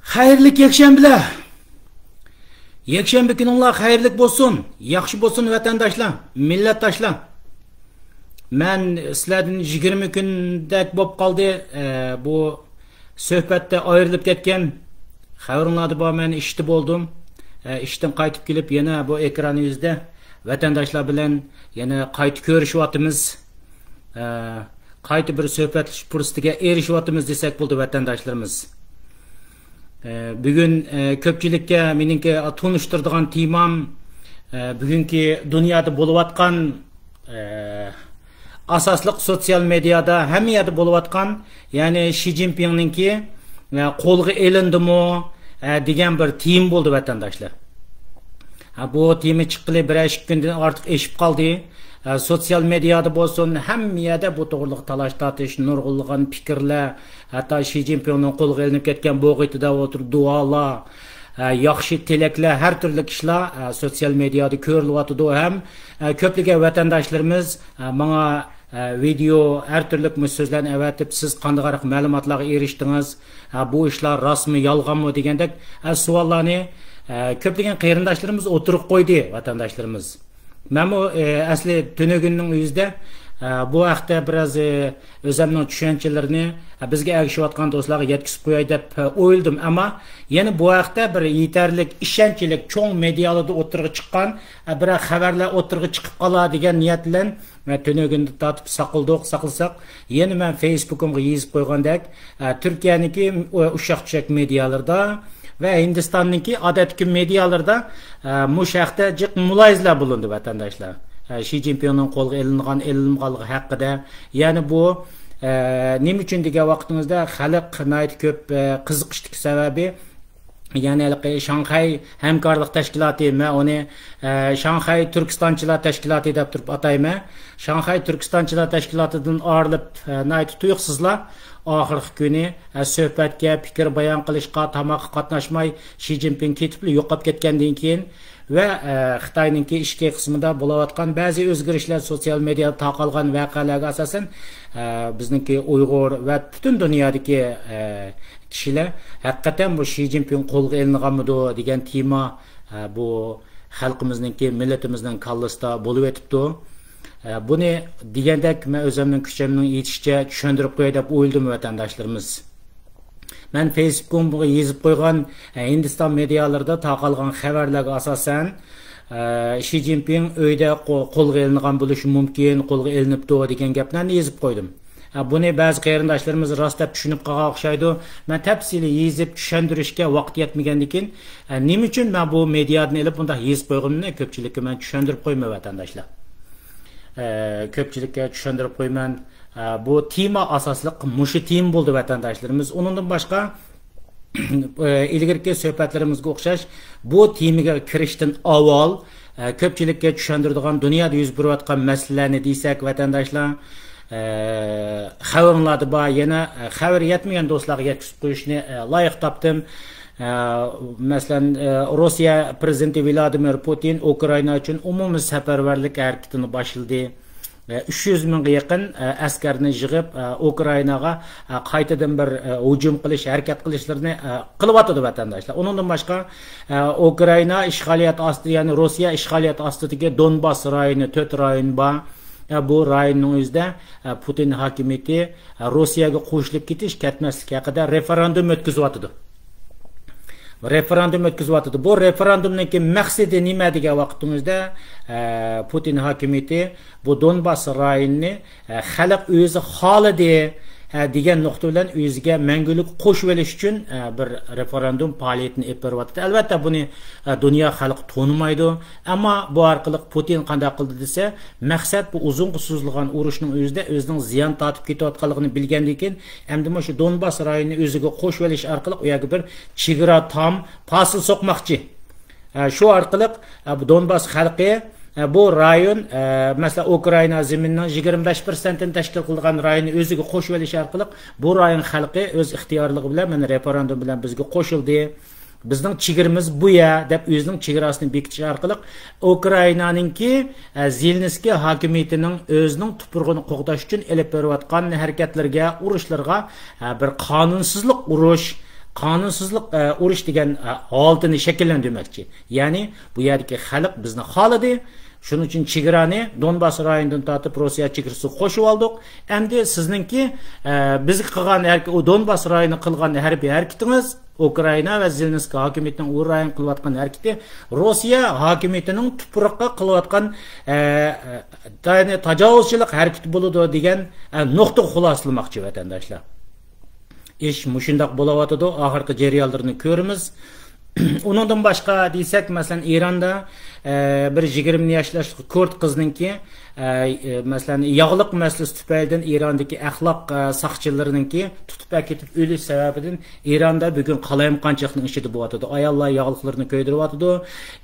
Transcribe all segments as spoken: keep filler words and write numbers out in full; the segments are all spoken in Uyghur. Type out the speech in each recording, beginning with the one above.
خەيرلىك يەكشەنبىلەر. يەكشەنبە كۈنۈڭلار خەيرلىك بولسۇن، ياخشى بولسۇن ۋەتەنداشلار، مىللەتداشلار. مەن سىلەردىن يىگىرمە كۈندەك بولۇپ قالدى، ئە، بۇ سۆھبەتتە ئايرىلىپ كەتكەن. خەۋىرىڭلاردا بار، مەن ئىشتا بولدۇم. ئە، ئىشتىن قايتىپ كېلىپ يەنە بۇ ئېكران يۈزىدە ۋەتەنداشلار بىلەن يەنە قايتا كۆرۈشۈۋاتىمىز. ئە، قايتا بىر سۆھبەتلىشىش پۇرسىتىگە ئېرىشىۋاتىمىز دېسەك بولىدۇ، ۋەتەنداشلىرىمىز. ئە، بۈگۈن، ئە، كۆپچىلىككە مېنىڭكى تونۇشتۇرىدىغان تېمام، ئە، بۈگۈنكى دۇنيادا بولۇۋاتقان، ئە، ئاساسلىق سوتسىيال مېدىيادا ھەممە يەردە بولۇۋاتقان، يەنى شى جىنپىڭنىڭكى، ئە، قولغا ئېلىندىمۇ، ئە، دېگەن بىر تېما بولدى، ۋەتەنداشلار. ھە، بۇ تېما چىققىلى بىرەر ئىككى كۈندىن ئارتۇق ئېشىپ قالدى. ھە، سوتسىيال مېدىيادا بولسۇن، ھەممە يەردە بۇ توغرىلىق تالاش-تارتىش، نۇرغۇنلىغان پىكىرلەر، ھەتتا شى جىنپىڭنىڭ قولغا ئېلىنىپ كەتكەن بۇ غىتىدا ئولتۇرۇپ دۇئالار، ھە، ياخشى تىلەكلەر، ھەر تۈرلۈك ئىشلار، ھە، سوتسىيال مېدىيادا كۆرۈلۈۋاتىدۇ ھەم، ھە، كۆپلىگەن ۋەتەنداشلىرىمىز، ھە، ماڭا ۋىدېئو، ھەر تۈرلۈك مۇشۇ سۆزلەرنى ئەۋەتىپ، سىز قانداقراق مەلۇماتلارغا ئېرىشتىڭىز؟ ھە، بۇ ئىشلار راستمۇ، يالغانمۇ دېگەندەك، ھە، سوئاللارنى، ھە، كۆپلىگەن قېرىنداشلىرىمىز ئوتتۇرىغا قويدى، ۋەتەنداشلىرىمىز. مەنمۇ، ئە، ئەسلى تۈنۈگۈننىڭ ئۆزىدە، ئە، بۇ ھەقتە بىراز، ئە، ئۆزۈمنىڭ چۈشەنچىلىرىنى، ئە، بىزگە ئەگىشىۋاتقان دوستلارغا يەتكۈزۈپ قوياي دەپ، ئە، ئويلىدىم. ئەمما يەنە بۇ ھەقتە بىر يېتەرلىك، ئىشەنچلىك، چوڭ مېدىيالاردا ئوتتۇرىغا چىققان، ئە، بىرەر خەۋەرلەر ئوتتۇرىغا چىقىپ قالار دېگەن نىيەت بىلەن، ۋە تۈنۈگۈندىن تارتىپ ساقلىدۇق، ساقلىساق، يەنە مەن فېيسبۇكۇمغا يېزىپ قويغاندەك، ئە، تۈركىيەنىڭكى ئۇششاق چۈشەك مېدىيالىرىدا ۋە ھىندىستاننىڭكى ئادەتتىكى مېدىيالىرىدا، ئە، مۇشۇ ھەقتە جىق مۇلاھىزىلەر بولۇندى، ۋەتەنداشلار. ئە، شى جىنپىڭنىڭ قولغا ئېلىنغان، ئېلىنمىغانلىقى ھەققىدە. يەنى بۇ، ئە، نېمە ئۈچۈن دېگەن ۋاقتىڭىزدا خەلق ناھايىتى كۆپ، ئە، قىزىقىشتىكى سەۋەبى، يەنى ھېلىقى شاڭخەي ھەمكارلىق تەشكىلاتى، مەن ئۇنى، ئە، شاڭخەي تۈركىستانچىلار تەشكىلاتى دەپ تۇرۇپ ئاتايمەن. شاڭخەي تۈركىستانچىلار تەشكىلاتىدىن ئايرىلىپ، ئە، ناھايىتى تۇيۇقسىزلا ئاخىرقى كۈنى، ئە، سۆھبەتكە، پىكىر بايان قىلىشقا، تاماققا قاتناشماي، شى جىنپىڭ كېتىپلا يوقاپ كەتكەندىن كېيىن ۋە، ئە، خىتاينىڭكى ئىچكى قىسمىدا بولۇۋاتقان بەزى ئۆزگىرىشلەر، سوتسىيال مېدىيادا تارقالغان ۋەقەلەرگە ئاساسەن، ئە، بىزنىڭكى ئۇيغۇر ۋە پۈتۈن دۇنيادىكى، ئە، كىشىلەر ھەقىقەتەن بۇ شى جىنپىڭ قولغا ئېلىنغانمىدۇ دېگەن تېما، ئە، بۇ خەلقىمىزنىڭكى، مىللىتىمىزنىڭ كاللىسىدا بولۇۋېتىپتۇ. ئە، بۇنى دېگەندەك، مەن ئۆزۈمنىڭ كۈچۈمنىڭ يېتىشىچە چۈشەندۈرۈپ قوياي دەپ ئويلىدىم، ۋەتەنداشلىرىمىز. مەن فېيسبۇكۇمغا يېزىپ قويغان، ئە، ھىندىستان مېدىيالىرىدا تارقالغان خەۋەرلەرگە ئاساسەن، ئە، شى جىنپىڭ ئۆيدە قو-، قولغا ئېلىنغان بولۇشى مۇمكىن، قولغا ئېلىنىپتۇ دېگەن گەپلەرنى يېزىپ قويدۇم. ئە، بۇنى بەزى قېرىنداشلىرىمىز راست دەپ چۈشىنىپ قالغان ئوخشايدۇ. مەن تەپسىلىي يېزىپ چۈشەندۈرۈشكە ۋاقىت يەتمىگەندىكىن، ئە، نېمە ئۈچۈن مەن بۇ مېدىيادىن ئېلىپ بۇنداق يېزىپ قويغىنىمنى كۆپچىلىككە مەن چۈشەندۈرۈپ قويىمەن، ۋەتەنداشلار. ئە، كۆپچىلىككە چۈشەندۈرۈپ قويىمەن. ئە، بۇ تېما ئاساسلىق مۇشۇ تېما بولدى، ۋەتەنداشلىرىمىز. ئۇنىڭدىن باشقا، ئىلگىرىكى سۆھبەتلىرىمىزگە ئوخشاش، بۇ تېمىگە كىرىشتىن ئاۋۋال، ئە، كۆپچىلىككە چۈشەندۈرىدىغان دۇنيادا يۈز بېرىۋاتقان مەسىلىلەرنى دېسەك، ۋەتەنداشلار، ئە، خەۋىرىڭلاردا بار، يەنە، ئە، خەۋىرى يەتمىگەن دوستلارغا يەتكۈزۈپ قويۇشنى، ئە، لايىق تاپتىم. ئە، مەسىلەن، ئە، روسىيە پىرېزىدېنتى ۋلادىمىر پۇتىن ئۇكرائىنا ئۈچۈن ئومۇمىي سەپەرۋەرلىك ھەرىكىتىنى باشلىدى. ئە، ئۈچ يۈز مىڭغا يېقىن، ئە، ئەسكەرنى يىغىپ، ئە، ئۇكرائىناغا، ئە، قايتىدىن بىر، ئە، ھۇجۇم قىلىش ھەرىكەت قىلىشلىرىنى، ئە، قىلىۋاتىدۇ، ۋەتەنداشلار. ئۇنىڭدىن باشقا، ئە، ئۇكرائىنا ئىشغالىيەت ئاستى، يەنى روسىيە ئىشغالىيەت ئاستىدىكى دونباس رايونى، تۆت رايون بار. ئە، بۇ رايوننىڭ ئۆزىدە، ئە، پۇتىن ھاكىمىيىتى، ئە، روسىيەگە قوشۇلۇپ كېتىش، كەتمەسلىك ھەققىدە رېفېراندۇم ئۆتكۈزۈۋاتىدۇ. رېفېراندۇم ئۆتكۈزۈۋاتىدۇ. بۇ رېفېراندۇمنىڭكى مەقسىتى نېمە دېگەن ۋاقتىڭىزدا، ئە، پۇتىن ھاكىمىيىتى بۇ دونباس رايونىنى، ئە، خەلق ئۆزى خالىدى، ئە، دېگەن نۇقتا بىلەن ئۆزىگە مەڭگۈلۈك قوشۇۋېلىش ئۈچۈن، ئە، بىر رېفېراندۇم پائالىيىتىنى ئېلىپ بېرىۋاتىدۇ. ئەلۋەتتە، بۇنى، ئە، دۇنيا خەلقى تونۇمايدۇ. ئەمما بۇ ئارقىلىق پۇتىن قانداق قىلدى دېسە، مەقسەت بۇ ئۇزۇنغا سوزۇلغان ئۇرۇشنىڭ ئۆزىدە ئۆزىنىڭ زىيان تارتىپ كېتىۋاتقانلىقىنى بىلگەندىن كېيىن، ئەمدى مۇشۇ دونباس رايونىنى ئۆزىگە قوشۇۋېلىش ئارقىلىق ئۇ يەرگە بىر چېگرا تام، پاسىل سوقماقچى. ئە، شۇ ئارقىلىق، ئە، بۇ دونباس خەلقى، ئە، بۇ رايون، ئە، مەسىلەن، ئۇكرائىنا زېمىنىنىڭ يىگىرمە بەش پىرسەنتىنى تەشكىل قىلىدىغان رايوننى ئۆزىگە قوشۇۋېلىش ئارقىلىق، بۇ رايون خەلقى ئۆز ئىختىيارلىقى بىلەن مانا رېفېراندۇم بىلەن بىزگە قوشۇلدى. بىزنىڭ چېگرىمىز بۇ يەر دەپ ئۆزىنىڭ چېگراسىنى بېكىتىش ئارقىلىق ئۇكرائىنانىڭكى، ئە، زېلېنسكىي ھاكىمىيىتىنىڭ ئۆزىنىڭ تۇپرىقىنى قوغداش ئۈچۈن ئېلىپ بېرىۋاتقان ھەرىكەتلىرىگە، ئۇرۇشلىرىغا، ئە، بىر قانۇنسىزلىق ئۇرۇش، قانۇنسىزلىق، ئە، ئۇرۇش دېگەن، ئە، ھالىتىنى شەكىللەندۈرمەكچى. يەنى بۇ يەردىكى خەلق بىزنى خالىدى. شۇنىڭ ئۈچۈن چېگرانى دونباس رايونىدىن تارتىپ روسىيە چېگرىسىغا قوشۇۋالدۇق. ئەمدى سىزنىڭكى، ئە، بىزگە قىلغان ھەرىكە-، ئۇ دونباس رايونىغا قىلغان ھەربىي ھەرىكىتىڭىز، ئۇكرائىنا ۋە زېلېنسكىي ھاكىمىيىتىنىڭ ئۇ رايونغا قىلىۋاتقان ھەرىكىتى روسىيە ھاكىمىيىتىنىڭ تۇپرىقىغا قىلىۋاتقان، ئە، ئە، يەنى تاجاۋۇزچىلىق ھەرىكىتى بولىدۇ دېگەن، ئە، نۇقتىغا خۇلاسىلىماقچى، ۋەتەنداشلار. ئىش مۇشۇنداق بولۇۋاتىدۇ، ئاخىرقى جەريانلىرىنى كۆرىمىز. ئۇنىڭدىن باشقا دېسەك، مەسىلەن، ئىراندا، ئە، بىر يىگىرمە ياشلىق كۇرد قىزنىڭكى، ئە، ئە، مەسىلەن، ياغلىق مەسىلىسى تۈپەيلىدىن ئىراندىكى ئەخلاق، ئە، ساقچىلىرىنىڭكى تۇتۇپ ئەكېتىپ ئۆلۈش سەۋەبىدىن ئىراندا بۈگۈن قالايمىقانچىلىقنىڭ ئىچىدە بولۇۋاتىدۇ. ئاياللار ياغلىقلىرىنى كۆيدۈرۈۋاتىدۇ.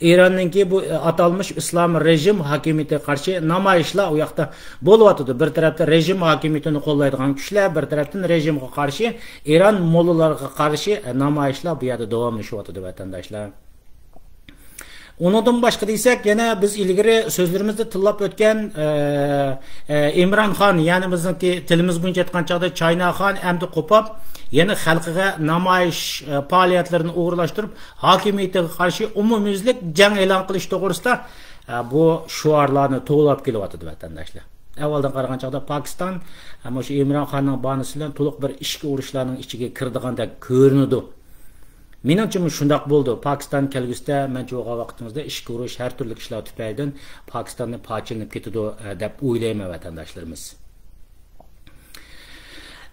ئىراننىڭكى بۇ، ئە، ئاتالمىش ئىسلام رېژىم ھاكىمىيىتىگە قارشى نامايىشلار ئۇ ياقتا بولۇۋاتىدۇ. بىر تەرەپتە رېژىم ھاكىمىيىتىنى قوللايدىغان كۈچلەر، بىر تەرەپتىن رېژىمغا قارشى، ئىران موللىلارغا قارشى نامايىشلار بۇ يەردە داۋاملىشىۋاتىدۇ، ۋەتەنداشلار. ئۇنىڭدىن باشقا دېسەك، يەنە بىز ئىلگىرى سۆزلىرىمىزدە تىللاپ ئۆتكەن، ئە، ئە، ئىمران خان، يەنى بىزنىڭكى تىلىمىز بويىچە ئېيتقان چاغدا چاينا خان ئەمدى قوپاپ، يەنە خەلقىگە نامايىش، ئە، پائالىيەتلىرىنى ئوغرىلاشتۇرۇپ، ھاكىمىيىتىگە قارشى ئومۇميۈزلۈك جەڭ ئېلان قىلىش توغرىسىدا، ئە، بۇ شوئارلارنى توۋلاپ كېلىۋاتىدۇ، ۋەتەنداشلار. ئەۋۋالدىن قارىغان چاغدا پاكىستان، ئە، مۇشۇ ئىمران خاننىڭ باھانىسى بىلەن تولۇق بىر ئىچكى ئۇرۇشلارنىڭ ئىچىگە كىرىدىغاندەك كۆرۈنىدۇ. مېنىڭچە، مۇشۇنداق بولىدۇ. پاكىستان كەلگۈسىدە، مەنچە بولغان ۋاقتىمىزدا ئىچكى ئۇرۇش، ھەر تۈرلۈك ئىشلار تۈپەيلىدىن پاكىستاننى پارچىلىنىپ كېتىدۇ، ئە، دەپ ئويلايمەن، ۋەتەنداشلىرىمىز.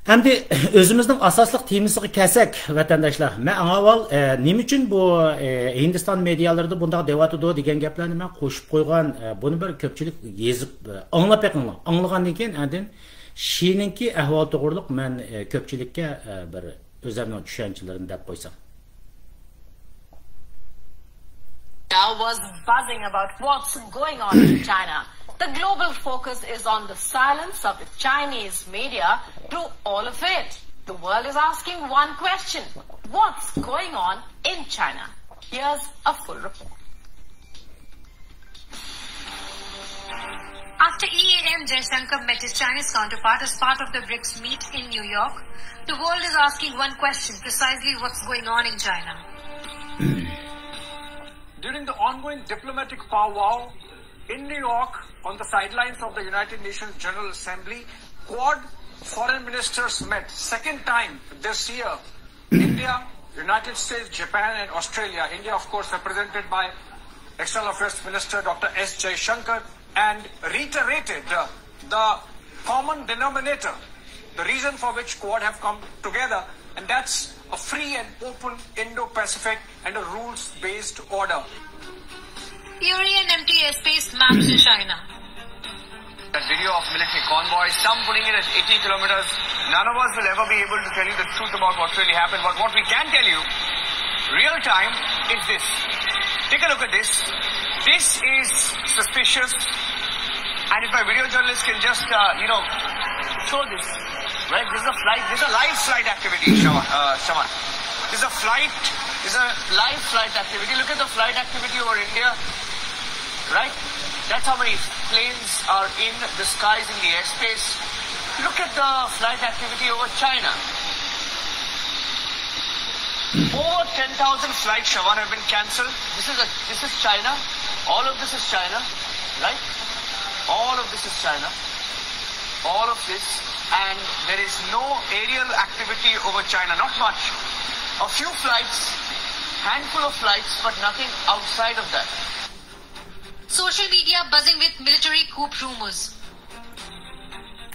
ئەمدى ئۆزىمىزنىڭ ئاساسلىق تېمىسىغا كەلسەك، ۋەتەنداشلار، مەن ئاڭ ئاۋۋال، ئە، نېمە ئۈچۈن بۇ، ئە، ھىندىستان مېدىيالىرىدا بۇنداق دەۋاتىدۇ دېگەن گەپلەرنى مەن قوشۇپ قويغان. ئە، بۇنى بىر كۆپچىلىك يېزىپ، ئە، ئاڭلاپ بېقىڭلار. ئاڭلىغاندىن كېيىن ئاندىن شىنىڭكى ئەھۋالى توغرۇلۇق مەن، ئە، كۆپچىلىككە، ئە، بىر ئۆزۈمنىڭ چۈشەنچىلىرىنى دەپ قويسام. Now was buzzing about what's going on in China. The global focus is on the silence of the Chinese media through all of it. The world is asking one question: what's going on in China? Here's a full report. After E A M Jaishankar met his Chinese counterpart as part of the brics meet in New York, the world is asking one question: precisely what's going on in China. During the ongoing diplomatic powwow in New York on the sidelines of the United Nations General Assembly, Quad foreign ministers met, second time this year. India, United States, Japan, and Australia. India, of course, represented by External Affairs Minister Doctor S Jaishankar, and reiterated uh, the common denominator, the reason for which Quad have come together, and that's a free and open Indo-Pacific and a rules-based order. Yuri and M T S space maps in China. That video of military convoys, some putting it at eighty kilometers. None of us will ever be able to tell you the truth about what really happened. But what we can tell you, real time, is this. Take a look at this. This is suspicious. And if my video journalist can just, uh, you know, show this. Right? This is a flight. This is a live flight activity, Shawan. Uh, Shawan. This is a flight. This is a live flight activity. Look at the flight activity over India. Right? That's how many planes are in the skies in the airspace. Look at the flight activity over China. Over ten thousand flights, Shawan, have been cancelled. This is a, this is China. All of this is China, right? All of this is China. All of this, and there is no aerial activity over China, not much. A few flights, handful of flights, but nothing outside of that. Social media buzzing with military coup rumors.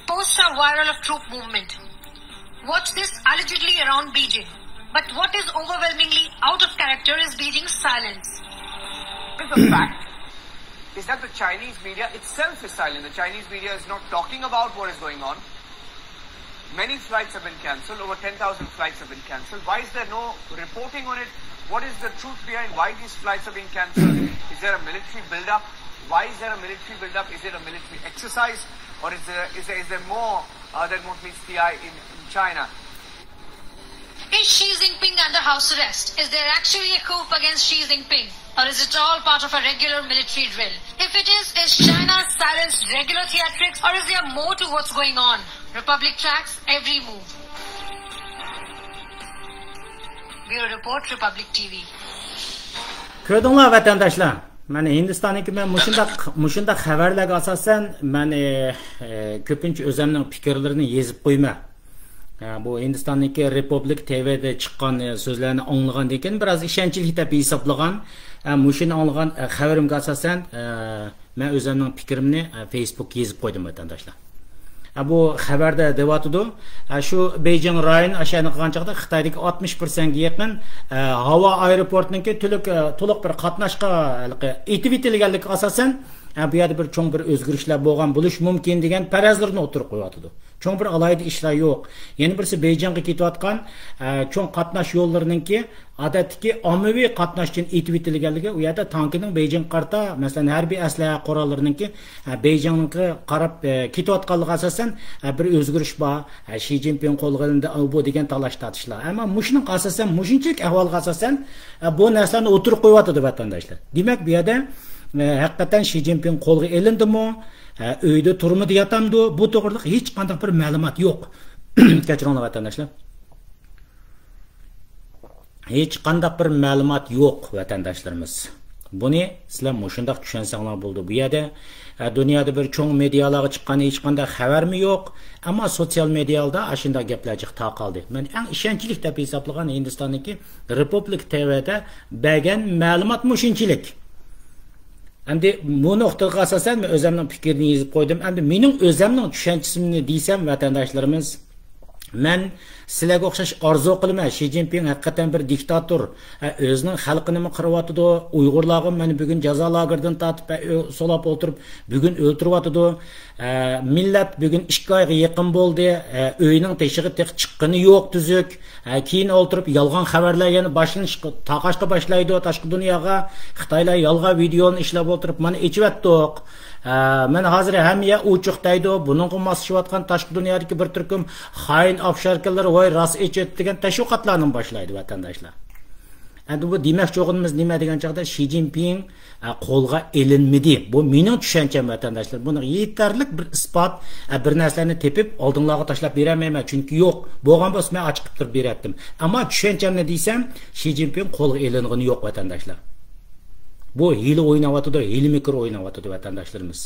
Posts are viral of troop movement. Watch this, allegedly around Beijing. But what is overwhelmingly out of character is Beijing's silence. It's a fact is that the Chinese media itself is silent. The Chinese media is not talking about what is going on. Many flights have been cancelled. Over ten thousand flights have been cancelled. Why is there no reporting on it? What is the truth behind why these flights are being cancelled? Is there a military build-up? Why is there a military build-up? Is it a military exercise? Or is there, is there, is there more uh, than what meets the eye in, in China? Is Xi Jinping under house arrest? Is there actually a coup against Xi Jinping? Or is it all part of a regular military drill? If it is, is China's silence regular theatrics, or is there more to what's going on? Republic tracks every move. Bureau Report, Republic T V. كۆردۈڭلار ۋەتەنداشلار، مانا ھىندىستاننىڭكى مەن مۇشۇنداق، مۇشۇنداق خەۋەرلەرگە ئاساسەن مەن، ئى، ئى، كۆپىنچە ئۆزەمنىڭ پىكىرلىرىنى يېزىپ قويىمەن. ئە، بۇ ھىندىستاننىڭكى رېپۇبلىك تىۋىدە چىققان، ئى، سۆزلەرنى ئاڭلىغاندىن كېيىن بىراز ئىشەنچلىك دەپ ھېسابلىغان. ئە، مۇشۇنى ئاڭلىغان، ئە، خەۋىرىمگە ئاساسەن، ئە، مەن ئۆزۈمنىڭ پىكرىمنى، ئە، فېيسبۇكقا يېزىپ قويدۇم، ۋەتەنداشلار. ئە، بۇ خەۋەردە دېۋاتىدۇ. ئە، شۇ بېيجىڭ رايون ئاشۇ يەرنى قىلغان چاغدا خىتايدىكى ئاتمىش پىرسەنتكە يېقىن، ئە، ھاۋا ئايروپورتىنىڭكى تولۇق، ئە، تولۇق بىر قاتناشقا ھېلىقى ئېتىۋېتىلگەنلىكى ئاساسەن، ئە، بۇ يەردە بىر چوڭ بىر ئۆزگىرىشلەر بولغان بولۇشى مۇمكىن دېگەن پەرەزلىرىنى ئوتتۇرىغا قويۇۋاتىدۇ. چوڭ بىر ئالاھىدە ئىشلار يوق. يەنە بىرسى بېيجىڭغا كېتىۋاتقان، ئە، چوڭ قاتناش يوللىرىنىڭكى ئادەتتىكى ئاممىۋى قاتناش ئۈچۈن ئېتىۋېتىلگەنلىكى، ئۇ يەردە تانكىنىڭ بېيجىڭغا قارىتا، مەسىلەن، ھەربىي ئەسلىھە قوراللىرىنىڭكى، ئە، بېيجىڭغا قاراپ، ئە، كېتىۋاتقانلىقىغا ئاساسەن، ئە، بىر ئۆزگىرىش بار. ئە، شى جىنپىڭ قولغا ئېلىندى، ئۇ بۇ دېگەن تالاش تارتىشلار. ئەمما مۇشۇنىڭغا ئاساسەن، مۇشۇنچىلىك ئەھۋالغا ئاساسەن، ئە، بۇ نەرسىلەرنى ئوتتۇرىغا قويۇۋاتىدۇ ۋەتەنداشلار. دېمەك، بۇ يەردە، ئە، ھەقىقەتەن شى جىنپىڭ قولغا ئېلىندىمۇ؟ ئە، ئۆيدە تۇرمىدى ياتامدۇ؟ بۇ توغرىلىق ھېچقانداق بىر مەلۇمات يوق. كەچۈرۈڭلار ۋەتەنداشلار. ھېچقانداق بىر مەلۇمات يوق، ۋەتەنداشلىرىمىز. بۇنى سىلەر مۇشۇنداق چۈشەنسەڭلار بولىدۇ. بۇ يەردە، ئە، دۇنيادا بىر چوڭ مېدىيالارغا چىققان ھېچقانداق خەۋەرمۇ يوق. ئەمما سوتسىيال مېدىيالاردا ئاشۇنداق گەپلەر جىق تارقالدى. مەن ئەڭ ئىشەنچلىك دەپ ھېسابلىغان ھىندىستاندىكى رېپۇبلىك تىۋىدە بەرگەن مەلۇمات مۇشۇنچىلىك. ئەمدى بۇ نۇقتىغا ئاساسەن مەن ئۆزەمنىڭ پىكرىنى يېزىپ قويدۇم. ئەمدى مېنىڭ ئۆزەمنىڭ چۈشەنچىسىنى دېسەم، ۋەتەنداشلىرىمىز، مەن سىلەرگە ئوخشاش ئارزۇ قىلىمەن، شى جىنپىڭ ھەقىقەتەن بىر دىكتاتور. ئە، ئۆزىنىڭ خەلقىنىمۇ قىرىۋاتىدۇ، ئۇيغۇرلارغا مانا بۈگۈن جازا لاگېرىدىن تارتىپ، ئە، ئۆ-، سولاپ ئولتۇرۇپ، بۈگۈن ئۆلتۈرۈۋاتىدۇ. ئە، مىللەت بۈگۈن ئىككى ئايغا يېقىن بولدى، ئە، ئۆيىنىڭ تېشىغا تېخى چىققىنى يوق تۈزۈك. ئە، كېيىن ئولتۇرۇپ يالغان خەۋەرلەر يەنە باشلىنىشقا، تارقاشقا باشلايدۇ تاشقى دۇنياغا. خىتايلار يالغان ۋىدېئونى ئىشلەپ ئولتۇرۇپ، مانا ئېچىۋەتتۇق. ئە، مانا ھازىر ھەممە يەر ئوچۇق دەيدۇ. بۇنىڭغا ماسلىشىۋاتقان تاشقى دۇنيادىكى بىر تۈركۈم خائىن ئافشاركىلار، ۋاي، راست ئېچىۋەتتى دېگەن تەشۋىقاتلارنى باشلايدۇ ۋەتەنداشلار. ئەمدى بۇ دېمەكچى بولغىنىمىز نېمە دېگەن چاغدا، شى جىنپىڭ، ئە، قولغا ئېلىنمىدى. بۇ مېنىڭ چۈشەنچەم، ۋەتەنداشلار. بۇنىڭ يېتەرلىك بىر ئىسپات، ئە، بىر نەرسىلەرنى تېپىپ ئالدىڭلارغا تاشلاپ بېرەلمەيمەن. چۈنكى يوق. بولغان بولسا مەن ئاچىقىپ تۇرۇپ بېرەتتىم. ئەمما چۈشەنچەمنى دېسەم، شى جىنپىڭ قولغا ئېلىنغىنى يوق، ۋەتەنداشلار. بۇ ھىيلە ئويناۋاتىدۇ، ھىيلە مىكىر ئويناۋاتىدۇ، ۋەتەنداشلىرىمىز.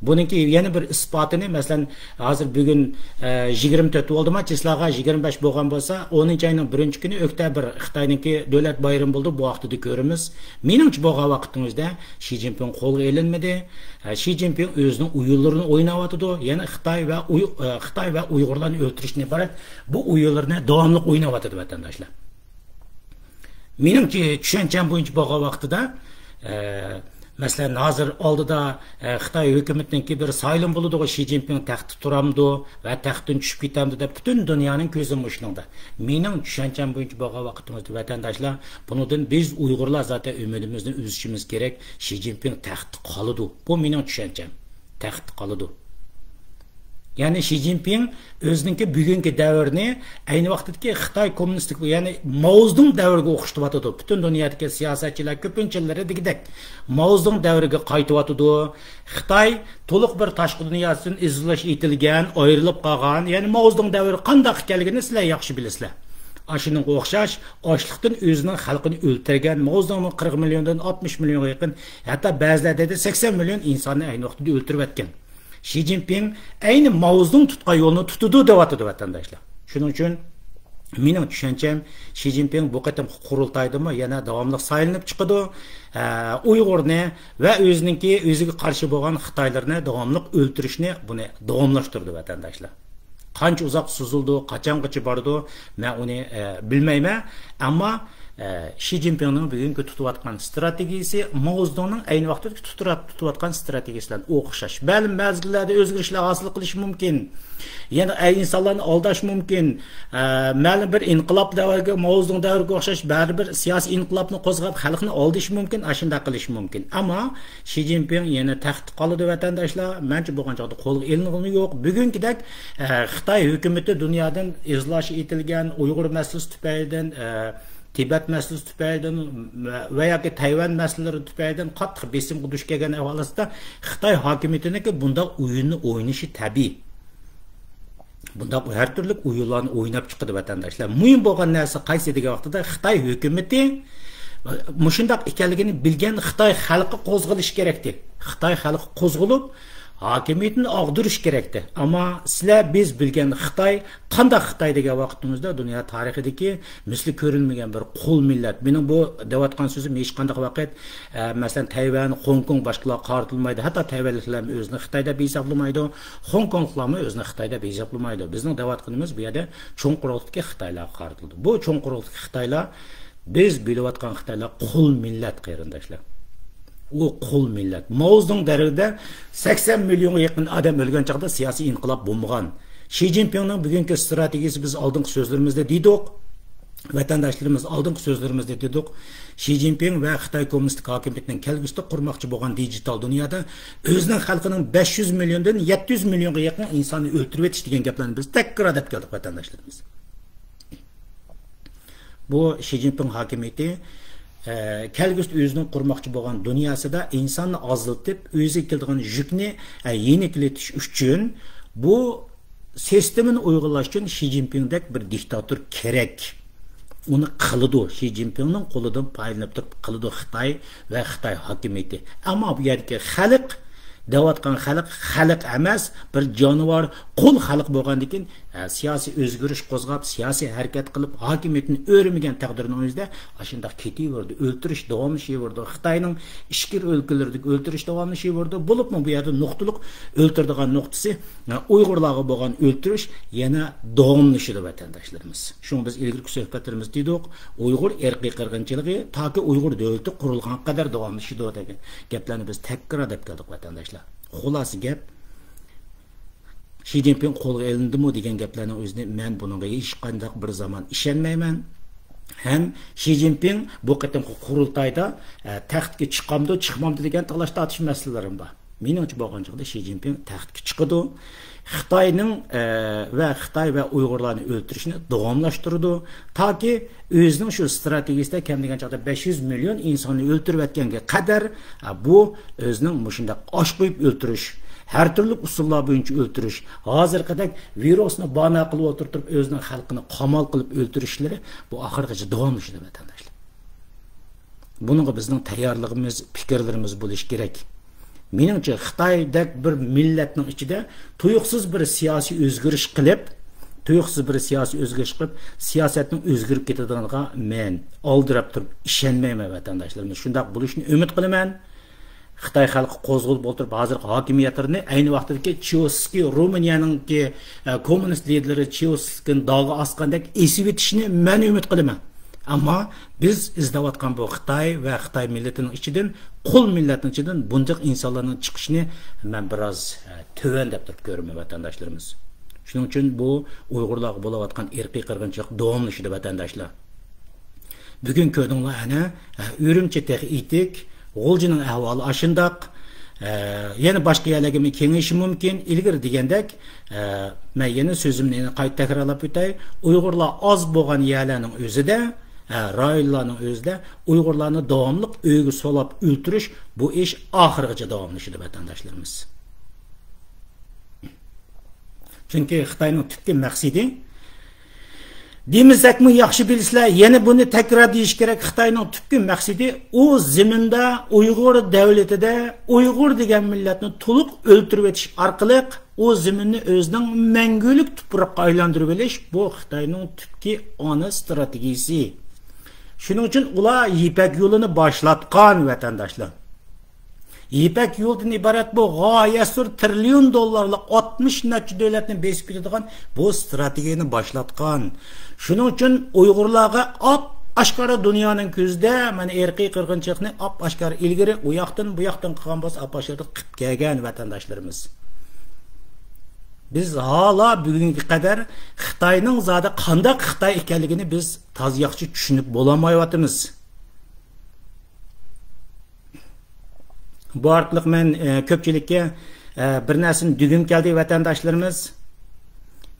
بۇنىڭكى يەنە بىر ئىسپاتىنى، مەسىلەن، ھازىر بۈگۈن، ئە، يىگىرمە تۆت بولدىما، چىسلاغا يىگىرمە بەش بولغان بولسا، ئونىنچى ئاينىڭ بىرىنچى كۈنى ئۆكتەبىر خىتاينىڭكى دۆلەت بايرىمى بولىدۇ، بۇ ۋاقتىدا كۆرىمىز. مېنىڭچە بولغان ۋاقتىڭىزدا شى جىنپىڭ قولغا ئېلىنمىدى. ئە، شى جىنپىڭ ئۆزىنىڭ ئويۇنلىرىنى ئويناۋاتىدۇ. يەنە خىتاي ۋە ئۇي-، ئە، خىتاي ۋە ئۇيغۇرلارنى ئۆلتۈرۈشتىن ئىبارەت بۇ ئويۇنلىرىنى داۋاملىق ئويناۋاتىدۇ، ۋەتەنداشلار. مېنىڭچە چۈشەنچەم بويىچە بولغان ۋاقتىدا، ئە، مەسىلەن، ھازىر ئالدىدا، ئە، خىتاي ھۆكۈمىتىنىڭكى بىر سايلىمى بولىدىغۇ، شى جىنپىڭ تەختتە تۇرامدۇ ۋە تەختتىن چۈشۈپ كېتەمدۇ دەپ پۈتۈن دۇنيانىڭ كۆزى مۇشۇنىڭدا. مېنىڭ چۈشەنچەم بويىچە بولغان ۋاقتىمىزدا، ۋەتەنداشلار، بۇنىڭدىن بىز ئۇيغۇرلار زاتەن ئۈمىدىمىزنى ئۈزۈشىمىز كېرەك، شى جىنپىڭ تەختتە قالىدۇ. بۇ مېنىڭ چۈشەنچەم. تەختتە قالىدۇ. يەنى شى جىنپىڭ ئۆزىنىڭكى بۈگۈنكى دەۋرىنى ئەينى ۋاقىتتىكى خىتاي كوممۇنىستىك، يەنى ماۋزېدۇڭ دەۋرىگە ئوخشىتىۋاتىدۇ. پۈتۈن دۇنيادىكى سىياسەتچىلەر كۆپىنچىلىرى دېگۈدەك ماۋزېدۇڭ دەۋرىگە قايتىۋاتىدۇ. خىتاي تولۇق بىر تاشقى دۇنياسىدىن ئىزولاش ئېتىلگەن، ئايرىلىپ قالغان، يەنى ماۋزېدۇڭ دەۋرى قانداق ئىكەنلىكىنى سىلەر ياخشى بىلىسىلەر. ئاشۇنىڭغا ئوخشاش ئاچلىقتىن ئۆزىنىڭ خەلقىنى ئۆلتۈرگەن، ماۋزېدۇڭمۇ قىرىق مىليوندىن ئاتمىش مىليونغا يېقىن، ھەتتا بەزىلەر دەيدۇ، سەكسەن مىليون ئىنساننى ئەينى ۋاقتىدا ئۆلتۈرۈۋەتكەن. شى جىنپىڭ ئەينى ماۋزېدۇڭ تۇتقان يولنى تۇتىدۇ دەۋاتىدۇ، ۋەتەنداشلار. شۇنىڭ ئۈچۈن مېنىڭ چۈشەنچەم، شى جىنپىڭ بۇ قېتىمقى قۇرۇلتايدىمۇ يەنە داۋاملىق سايلىنىپ چىقىدۇ. ئە، ئۇيغۇرنى ۋە ئۆزىنىڭكى، ئۆزىگە قارشى بولغان خىتايلىرىنى داۋاملىق ئۆلتۈرۈشنى، بۇنى داۋاملاشتۇرىدۇ، ۋەتەنداشلار. قانچە ئۇزاق سوزۇلىدۇ، قاچانغىچە بارىدۇ، مەن ئۇنى، ئە، بىلمەيمەن. ئەمما، ئە، شى جىنپىڭنىڭ بۈگۈنكى تۇتۇۋاتقان ئىستراتېگىيىسى ماۋزېدۇڭنىڭ ئەينى ۋاقىتتىكى تۇتۇرا-، تۇتۇۋاتقان ئىستراتېگىيىسى بىلەن ئوخشاش. مەلۇم مەزگىللەردە ئۆزگىرىشلەر ھاسىل قىلىش مۇمكىن. يەنى ئەي ئىنسانلارنى ئالداش مۇمكىن. ئە، مەلۇم بىر ئىنقىلاب دەۋرىگە، ماۋزېدۇڭ دەۋرىگە ئوخشاش بەرىبىر سىياسىي ئىنقىلابنى قوزغاپ، خەلقنى ئالدىشى مۇمكىن، ئاشۇنداق قىلىشى مۇمكىن. ئەمما شى جىنپىڭ يەنە تەختتە قالىدۇ، ۋەتەنداشلار. مەنچە بولغان چاغدا قولغا ئېلىنغىنى يوق. بۈگۈنكىدەك، ئە، خىتاي ھۆكۈمىتى دۇنيادىن ئىزولاش ئېتىلگەن، ئۇيغۇر مەسىلىسى تۈپەيلىدىن، ئە، تىبەت مەسىلىسى تۈپەيلىدىن ۋە ياكى تەيۋەن مەسىلىلىرى تۈپەيلىدىن قاتتىق بېسىمغا دۇچ كەلگەن ئەھۋال ئاستىدا خىتاي ھاكىمىيىتىنىڭكى بۇنداق ئويۇننى ئوينىشى تەبىئىي. بۇنداق ھەر تۈرلۈك ئويۇنلارنى ئويناپ چىقىدۇ، ۋەتەنداشلار. مۇھىم بولغان نەرسە قايسى دېگەن ۋاقتىدا، خىتاي ھۆكۈمىتى مۇشۇنداق ئىكەنلىكىنى بىلگەن خىتاي خەلقى قوزغىلىشى كېرەكتى. خىتاي خەلقى قوزغىلىپ، ھاكىمىيىتىنى ئاغدۇرۇش كېرەكتى. ئەمما سىلەر، بىز بىلگەن خىتاي قانداق خىتاي دېگەن ۋاقتىمىزدا، دۇنيا تارىخىدىكى مىسلى كۆرۈلمىگەن بىر قۇل مىللەت. مېنىڭ بۇ دەۋاتقان سۆزۈم ھېچقانداق ۋاقىت، ئە، مەسىلەن، تەيۋەن، خوڭكوڭ باشقىلارغا قارىتىلمايدۇ. ھەتتا تەيۋەنلىكلەرمۇ ئۆزىنى خىتاي دەپ ھېسابلىمايدۇ. خوڭكوڭلۇقلارمۇ ئۆزىنى خىتاي دەپ ھېسابلىمايدۇ. بىزنىڭ دەۋاتقىنىمىز بۇ يەردە چوڭ قۇرۇقلۇقتىكى خىتايلارغا قارىتىلىدۇ. بۇ چوڭ قۇرۇقلۇقتىكى خىتايلار، بىز بىلىۋاتقان خىتايلار قۇل مىللەت، قېرىنداشلار. ئۇ قۇل مىللەت. ماۋزېدۇڭ دەۋرىدە سەكسەن مىليونغا يېقىن ئادەم ئۆلگەن چاغدا سىياسىي ئىنقىلاب بولمىغان. شى جىنپىڭنىڭ بۈگۈنكى ئىستراتېگىيىسى، بىز ئالدىنقى سۆزلىرىمىزدە دېدۇق. ۋەتەنداشلىرىمىز ئالدىنقى سۆزلىرىمىزدە دېدۇق. شى جىنپىڭ ۋە خىتاي كوممۇنىستىك ھاكىمىيىتىنىڭ كەلگۈسىدە قۇرماقچى بولغان دىجىتال دۇنيادا ئۆزىنىڭ خەلقىنىڭ بەش يۈز مىليوندىن يەتتە يۈز مىليونغا يېقىن ئىنساننى ئۆلتۈرۈۋېتىش دېگەن گەپلەرنى بىز تەكرار دەپ كەلدۇق، ۋەتەنداشلىرىمىز. بۇ شى جىنپىڭ ھاكىمىيىتى، ئە، كەلگۈسىدە ئۆزىنىڭ قۇرماقچى بولغان دۇنياسىدا ئىنساننى ئازلىتىپ، ئۆزىگە كېلىدىغان يۈكنى، ئە، يېنىكلىتىش ئۈچۈن، بۇ سىستېمىنى ئۇيغۇنلاش ئۈچۈن شى جىنپىڭدەك بىر دىكتاتور كېرەك. ئۇنى قىلىدۇ. شى جىنپىڭنىڭ قولىدىن پايدىلىنىپ تۇرۇپ قىلىدۇ خىتاي ۋە خىتاي ھاكىمىيىتى. ئەمما بۇ يەردىكى خەلق، دەۋاتقان خەلق، خەلق ئەمەس، بىر جانىۋار، قۇل خەلق بولغاندىكىن، ئە، سىياسىي ئۆزگىرىش قوزغاپ، سىياسىي ھەرىكەت قىلىپ، ھاكىمىيىتىنى ئۆرمىگەن تەقدىرنىڭ ئۆزىدە ئاشۇنداق كېتىۋېرىدۇ. ئۆلتۈرۈش داۋاملىشىۋېرىدۇ. خىتاينىڭ ئىچكىرى ئۆلكىلىرىدىكى ئۆلتۈرۈش داۋاملىشىۋېرىدۇ. بولۇپمۇ بۇ يەردە نۇقتىلىق ئۆلتۈرىدىغان نۇقتىسى، ئە، ئۇيغۇرلارغا بولغان ئۆلتۈرۈش يەنە داۋاملىشىدۇ، ۋەتەنداشلىرىمىز. شۇڭا بىز ئىلگىرىكى سۆھبەتلىرىمىزدە دېدۇق، ئۇيغۇر ئىرقىي قىرغىنچىلىقى تاكى ئۇيغۇر دۆلىتى قۇرۇلغانغا قەدەر داۋاملىشىدۇ دېگەن گەپلەرنى بىز تەكرار دەپ كەلدۇق، ۋەتەنداشلار. خۇلاسە گەپ، شى جىنپىڭ قولغا ئېلىندىمۇ دېگەن گەپلەرنىڭ ئۆزىنى مەن بۇنىڭغا ھېچقانداق بىر زامان ئىشەنمەيمەن. ھەم شى جىنپىڭ بۇ قېتىمقى قۇرۇلتايدا، ئە، تەختكە چىقامدۇ، چىقمامدۇ دېگەن تالاش تارتىش مەسىلىلىرىم بار. مېنىڭچە بولغان چاغدا شى جىنپىڭ تەختكە چىقىدۇ. خىتاينىڭ، ئە، ۋە خىتاي ۋە ئۇيغۇرلارنى ئۆلتۈرۈشنى داۋاملاشتۇرىدۇ. تاكى ئۆزىنىڭ شۇ ئىستراتېگىيىسىدە كەم دېگەن چاغدا بەش يۈز مىليون ئىنساننى ئۆلتۈرۈۋەتكەنگە قەدەر، ئە، بۇ ئۆزىنىڭ مۇشۇنداق ئاش قويۇپ ئۆلتۈرۈش، ھەر تۈرلۈك ئۇسۇللار بويىچە ئۆلتۈرۈش، ھازىرقىدەك ۋىرۇسنى بانا قىلىپ ئولتۇرتۇپ، ئۆزىنىڭ خەلقىنى قامال قىلىپ ئۆلتۈرۈشلىرى بۇ ئاخىرغىچە داۋاملىشىدۇ، ۋەتەنداشلار. بۇنىڭغا بىزنىڭ تەييارلىقىمىز، پىكىرلىرىمىز بولۇشى كېرەك. مېنىڭچە، خىتايدەك بىر مىللەتنىڭ ئىچىدە تۇيۇقسىز بىر سىياسىي ئۆزگىرىش قىلىپ، تۇيۇقسىز بىر سىياسىي ئۆزگىرىش قىلىپ، سىياسەتنىڭ ئۆزگىرىپ كېتىدىغانلىقىغا مەن ئالدىراپ تۇرۇپ ئىشەنمەيمەن، ۋەتەنداشلىرىمىز. شۇنداق بولۇشىنى ئۈمىد قىلىمەن. خىتاي خەلقى قوزغىلىپ ئولتۇرۇپ، ھازىرقى ھاكىمىيەتلىرىنى، ئەينى ۋاقتىدىكى چاۋشېسكۇ، رومىنىيەنىڭكى، ئە، كوممۇنىست لىدېرى چاۋشېسكۇنى داغا ئاسقاندەك ئېسىۋېتىشىنى مەن ئۈمىد قىلىمەن. ئەمما بىز ئىزدەۋاتقان بۇ خىتاي ۋە خىتاي مىللىتىنىڭ ئىچىدىن، قۇل مىللەتنىڭ ئىچىدىن بۇنداق ئىنسانلارنىڭ چىقىشىنى مەن بىراز، ئە، تۆۋەن دەپ تۇرۇپ كۆرىمەن، ۋەتەنداشلىرىمىز. شۇنىڭ ئۈچۈن بۇ ئۇيغۇرلارغا بولۇۋاتقان ئىرقىي قىرغىنچىلىق داۋاملىشىدۇ، ۋەتەنداشلار. بۈگۈن كۆردۈڭلار ئەنە، ئە، ئۈرۈمچى تېخى ئېتىك، غۇلجىنىڭ ئەھۋالى ئاشۇنداق. ئە، يەنە باشقا يەرلەرگىمۇ كېڭىيىشى مۇمكىن. ئىلگىرى دېگەندەك، ئە، مەن يەنە سۆزۈمنى يەنە قايتا تەكرارلاپ ئۆتەي. ئۇيغۇرلار ئاز بولغان يەرلەرنىڭ ئۆزىدە، ئە، رايونلارنىڭ ئۆزىدە ئۇيغۇرلارنى داۋاملىق ئۆيگە سولاپ ئۆلتۈرۈش، بۇ ئىش ئاخىرغىچە داۋاملىشىدۇ، ۋەتەنداشلىرىمىز. چۈنكى خىتاينىڭ تۈپكى مەقسىتى، دېمىسەكمۇ ياخشى بىلىسىلەر، يەنە بۇنى تەكرار دېيىش كېرەك، خىتاينىڭ تۈپكى مەقسىتى ئۇ زېمىندا، ئۇيغۇر دۆلىتىدە ئۇيغۇر دېگەن مىللەتنى تولۇق ئۆلتۈرۈۋېتىش ئارقىلىق ئۇ زېمىننى ئۆزىنىڭ مەڭگۈلۈك تۇپرىقىغا ئايلاندۇرۇۋېلىش، بۇ خىتاينىڭ تۈپكى ئانا ئىستراتېگىيىسى. شۇنىڭ ئۈچۈن ئۇلار يىپەك يولىنى باشلاتقان، ۋەتەنداشلار. يىپەك يولىدىن ئىبارەت بۇ غايەت زور، تىرىليون دوللارلىق، ئاتمىش نەچچە دۆلەتنى بېسىپ كېتىدىغان بۇ ئىستراتېگىيەنى باشلاتقان. شۇنىڭ ئۈچۈن ئۇيغۇرلارغا ئاپئاشكارا دۇنيانىڭ كۆزىدە مانا ئىرقىي قىرغىنچىلىقنى ئاپئاشكارا ئىلگىرى ئۇ ياقتىن بۇ ياقتىن قىلغان بولسا، ئاپئاشكارا قىلىپ كەلگەن ۋەتەنداشلىرىمىز. بىز ھالا بۈگۈنگە قەدەر خىتاينىڭ زادى قانداق خىتاي ئىكەنلىكىنى بىز تازا ياخشى چۈشىنىپ بولالمايۋاتىمىز. بۇ ئارقىلىق مەن، ئە، كۆپچىلىككە، ئە، بىر نەرسىنى دېگۈم كەلدى، ۋەتەنداشلىرىمىز.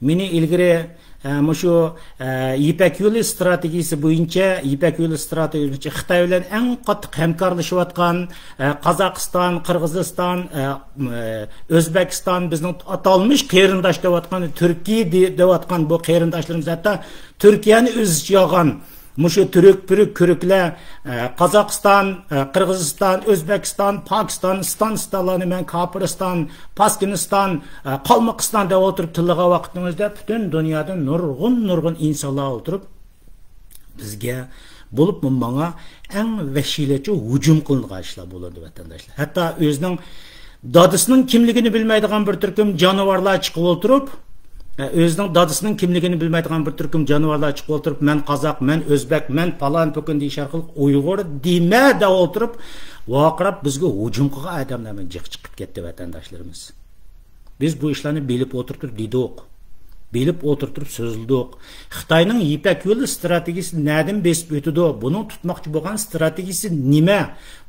مېنى ئىلگىرى، ئە، مۇشۇ، ئە، يىپەك يولى ئىستراتېگىيىسى بويىچە، يىپەك يولى ئىستراتېگىيىسى بويىچە خىتاي بىلەن ئەڭ قاتتىق ھەمكارلىشىۋاتقان، ئە، قازاقىستان، قىرغىزىستان، ئە، ئە، ئۆزبېكىستان، بىزنىڭ ئاتالمىش قېرىنداش دەۋاتقان، تۈركىي دې-، دەۋاتقان بۇ قېرىنداشلىرىمىز، ھەتتا تۈركىيەنى ئۆز ئىچىگە ئالغان مۇشۇ تۈرك، پۈرك، كۈركلەر، ئە، قازاقىستان، ئە، قىرغىزىستان، ئۆزبېكىستان، پاكىستان، ئىستان، ئىستانلارنى مەن كاپىرىستان، پاسكىنىستان، ئە، قالمىقىستان دەپ ئولتۇرۇپ تىللىغان ۋاقىتنىڭ ئۆزىدە پۈتۈن دۇنيادىن نۇرغۇن، نۇرغۇن ئىنسانلار ئولتۇرۇپ بىزگە، بولۇپمۇ ماڭا ئەڭ ۋەھشىيلەرچە ھۇجۇم قىلىنغان ئىشلار بولدى، ۋەتەنداشلار. ھەتتا ئۆزىنىڭ دادىسىنىڭ كىملىكىنى بىلمەيدىغان بىر تۈركۈم جانىۋارلار چىقىپ ئولتۇرۇپ، ئە، ئۆزىنىڭ دادىسىنىڭ كىملىكىنى بىلمەيدىغان بىر تۈركۈم جانىۋارلار چىقىپ ئولتۇرۇپ، «مەن قازاق، مەن ئۆزبەك، مەن پالان پوكان» دېيىش ئارقىلىق «ئۇيغۇر دېمە» دەپ ئولتۇرۇپ، ۋارقىراپ بىزگە ھۇجۇم قىلغان ئادەملەر بىلەن جىق چىقىپ كەتتى، ۋەتەنداشلىرىمىز. بىز بۇ ئىشلارنى بىلىپ ئولتۇرۇپ دېدۇق. بىلىپ ئولتۇرۇپ سۆزلىدۇق. خىتاينىڭ يىپەك يولى ئىستراتېگىيىسى نەدىن بېسىپ ئۆتىدۇ؟ بۇنىڭ تۇتماقچى بولغان ئىستراتېگىيىسى نېمە؟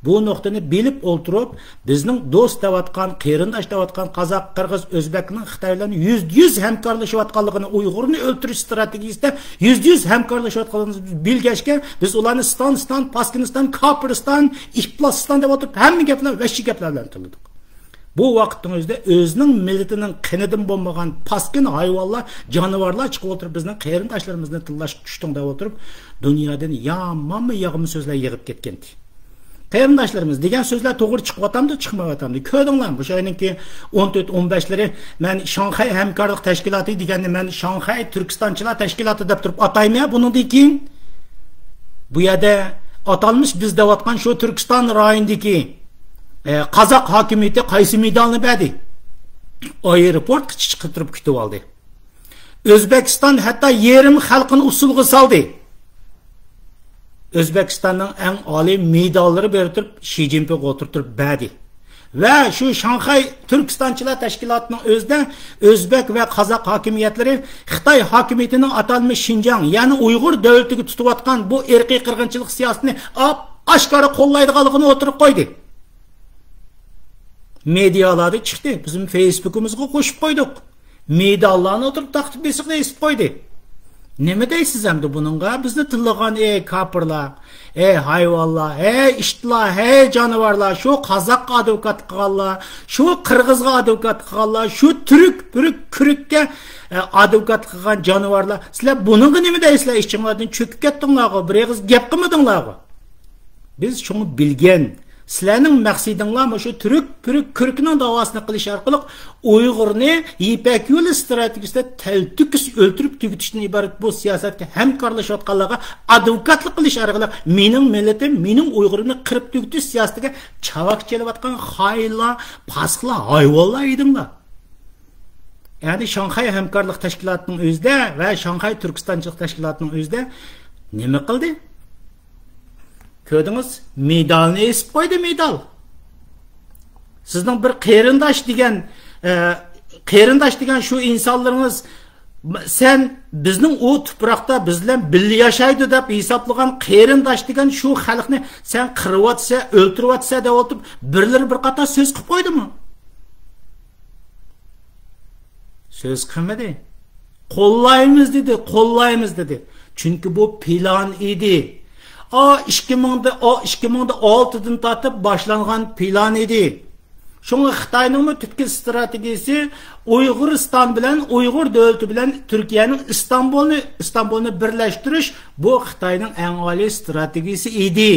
بۇ نۇقتىنى بىلىپ ئولتۇرۇپ، بىزنىڭ دوست دەۋاتقان، قېرىنداش دەۋاتقان قازاق، قىرغىز، ئۆزبەكنىڭ خىتاي بىلەن يۈزدە يۈز ھەمكارلىشىۋاتقانلىقىنى، ئۇيغۇرنى ئۆلتۈرۈش ئىستراتېگىيىسىدە يۈزدە يۈز ھەمكارلىشىۋاتقانلىقىنى بىلگەچكە، بىز ئۇلارنى ستان، ستان، پاسكىنىستان، كاپىرىستان، ئىپلاسىستان دەپ ئولتۇرۇپ، ھەممە گەپلەر، ۋەھشىي گەپلەر بىلەن تىللىدۇق. بۇ ۋاقىتنىڭ ئۆزىدە ئۆزىنىڭ مىللىتىنىڭ قېنىدىن بولمىغان پاسكىنا ھايۋانلار، جانىۋارلار چىقىپ ئولتۇرۇپ، بىزنىڭ قېرىنداشلىرىمىزنى تىللاشقا چۈشتۈڭ دەپ ئولتۇرۇپ، دۇنيادىن يامانمۇ ياغما سۆزلەر يىغىپ كەتكەنتى. قېرىنداشلىرىمىز دېگەن سۆزلەر توغرا چىقىۋاتامدۇ، چىقمايۋاتامدۇ؟ كۆردۈڭلارمۇ؟ مۇشۇ ئاينىڭكى ئون تۆت، ئون بەشلىرى مەن شاڭخەي ھەمكارلىق تەشكىلاتى دېگەننى مەن شاڭخەي تۈركىستانچىلار تەشكىلاتى دەپ تۇرۇپ ئاتايمەن بۇنىڭدىن كېيىن. بۇ يەردە ئاتالمىش بىز دەۋاتقان شۇ تۈركىستان رايونىدىكى، ئە، قازاق ھاكىمىيىتى قايسى مېدالنى بەردى؟ ئايروپورتقىچە چىقىرتىپ كۈتۈۋالدى. ئۆزبېكىستان ھەتتا يېرىم خەلقىنى ئۇسسۇلغا سالدى. ئۆزبېكىستاننىڭ ئەڭ ئالىي مېداللىرى بېرىپ تۇرۇپ، شى جىنپىڭغا ئولتۇرتۇرۇپ بەردى. ۋە شۇ شاڭخەي تۈركىستانچىلار تەشكىلاتىنىڭ ئۆزىدە ئۆزبېك ۋە قازاق ھاكىمىيەتلىرى خىتاي ھاكىمىيىتىنىڭ ئاتالمىش شىنجاڭ، يەنى ئۇيغۇر دۆلىتىگە تۇتۇۋاتقان بۇ ئىرقىي قىرغىنچىلىق سىياسىتىنى ئاپ-ئاشكارا قوللايدىغانلىقىنى ئوتتۇرىغا قويدى. مېدىيالاردا چىقتى، بىزمۇ فېيسبۇكىمىزغا قوشۇپ قويدۇق. مېداللارنى ئولتۇرۇپ تاختا بېسىقتا ئېسىپ قويدى. نېمە دەيسىز ئەمدى بۇنىڭغا؟ بىزنى تىللىغان، ئەي كاپىرلار، ئەي ھايۋانلار، ئەي ئىتلار، ئەي جانىۋارلار، شۇ قازاققا ئادۋوكات قىلغانلار، شۇ قىرغىزغا ئادۋوكات قىلغانلار، شۇ تۈرك، پۈرك، كۈرككە، ئە، ئادۋوكات قىلغان جانىۋارلار. سىلەر بۇنىڭغا نېمە دەيسىلەر؟ ئىچىڭلاردىن چۆكۈپ كەتتىڭلارغۇ، بىر ئېغىز گەپ قىلمىدىڭلارغۇ. بىز شۇڭا بىلگەن، سىلەرنىڭ مەقسىتىڭلار مۇشۇ تۈرك، پۈرك، كۈركنىڭ داۋاسىنى قىلىش ئارقىلىق ئۇيغۇرنى يىپەك يولى ئىستراتېگىيىسىدە تەلتۆكۈس ئۆلتۈرۈپ تۈگىتىشتىن ئىبارەت بۇ سىياسەتكە ھەمكارلىشىۋاتقانلارغا ئادۋوكاتلىق قىلىش ئارقىلىق مېنىڭ مىللىتىم، مېنىڭ ئۇيغۇرۇمنى قىرىپ تۈگىتىش سىياسىتىگە چاۋاك چېلىۋاتقان خائىنلار، پاسىقلار، ھايۋانلار ئىدىڭلار. يەنى شاڭخەي ھەمكارلىق تەشكىلاتىنىڭ ئۆزىدە ۋە شاڭخەي تۈركىستانچىلىق تەشكىلاتىنىڭ ئۆزىدە نېمە قىلدى؟ كۆردىڭىز، مېدالنى ئېسىپ قويدى، مېدال. سىزنىڭ بىر قېرىنداش دېگەن، ئە، قېرىنداش دېگەن شۇ ئىنسانلىرىڭىز، سەن بىزنىڭ ئۇ تۇپراقتا بىز بىلەن بىللە ياشايدۇ دەپ ھېسابلىغان قېرىنداش دېگەن شۇ خەلقنى سەن قىرىۋاتىسەن، ئۆلتۈرۈۋاتىسەن دەۋاتىپ، بىرلىرى بىر قاتار سۆز قىلىپ قويدىمۇ؟ سۆز قىلمىدى. «قوللايمىز» دېدى، «قوللايمىز» دېدى. چۈنكى بۇ پىلان ئىدى. ئا، ئىككى مىڭدا، ئا، ئىككى مىڭدا ئالتىدىن تارتىپ باشلانغان پىلان ئىدى. شۇڭا خىتاينىڭمۇ تۈپكى ئىستراتېگىيىسى ئۇيغۇرىستان بىلەن، ئۇيغۇر دۆلىتى بىلەن تۈركىيەنىڭ ئىستانبۇلنى، ئىستانبۇلنى بىرلەشتۈرۈش، بۇ خىتاينىڭ ئەڭ ئالىي ئىستراتېگىيىسى ئىدى.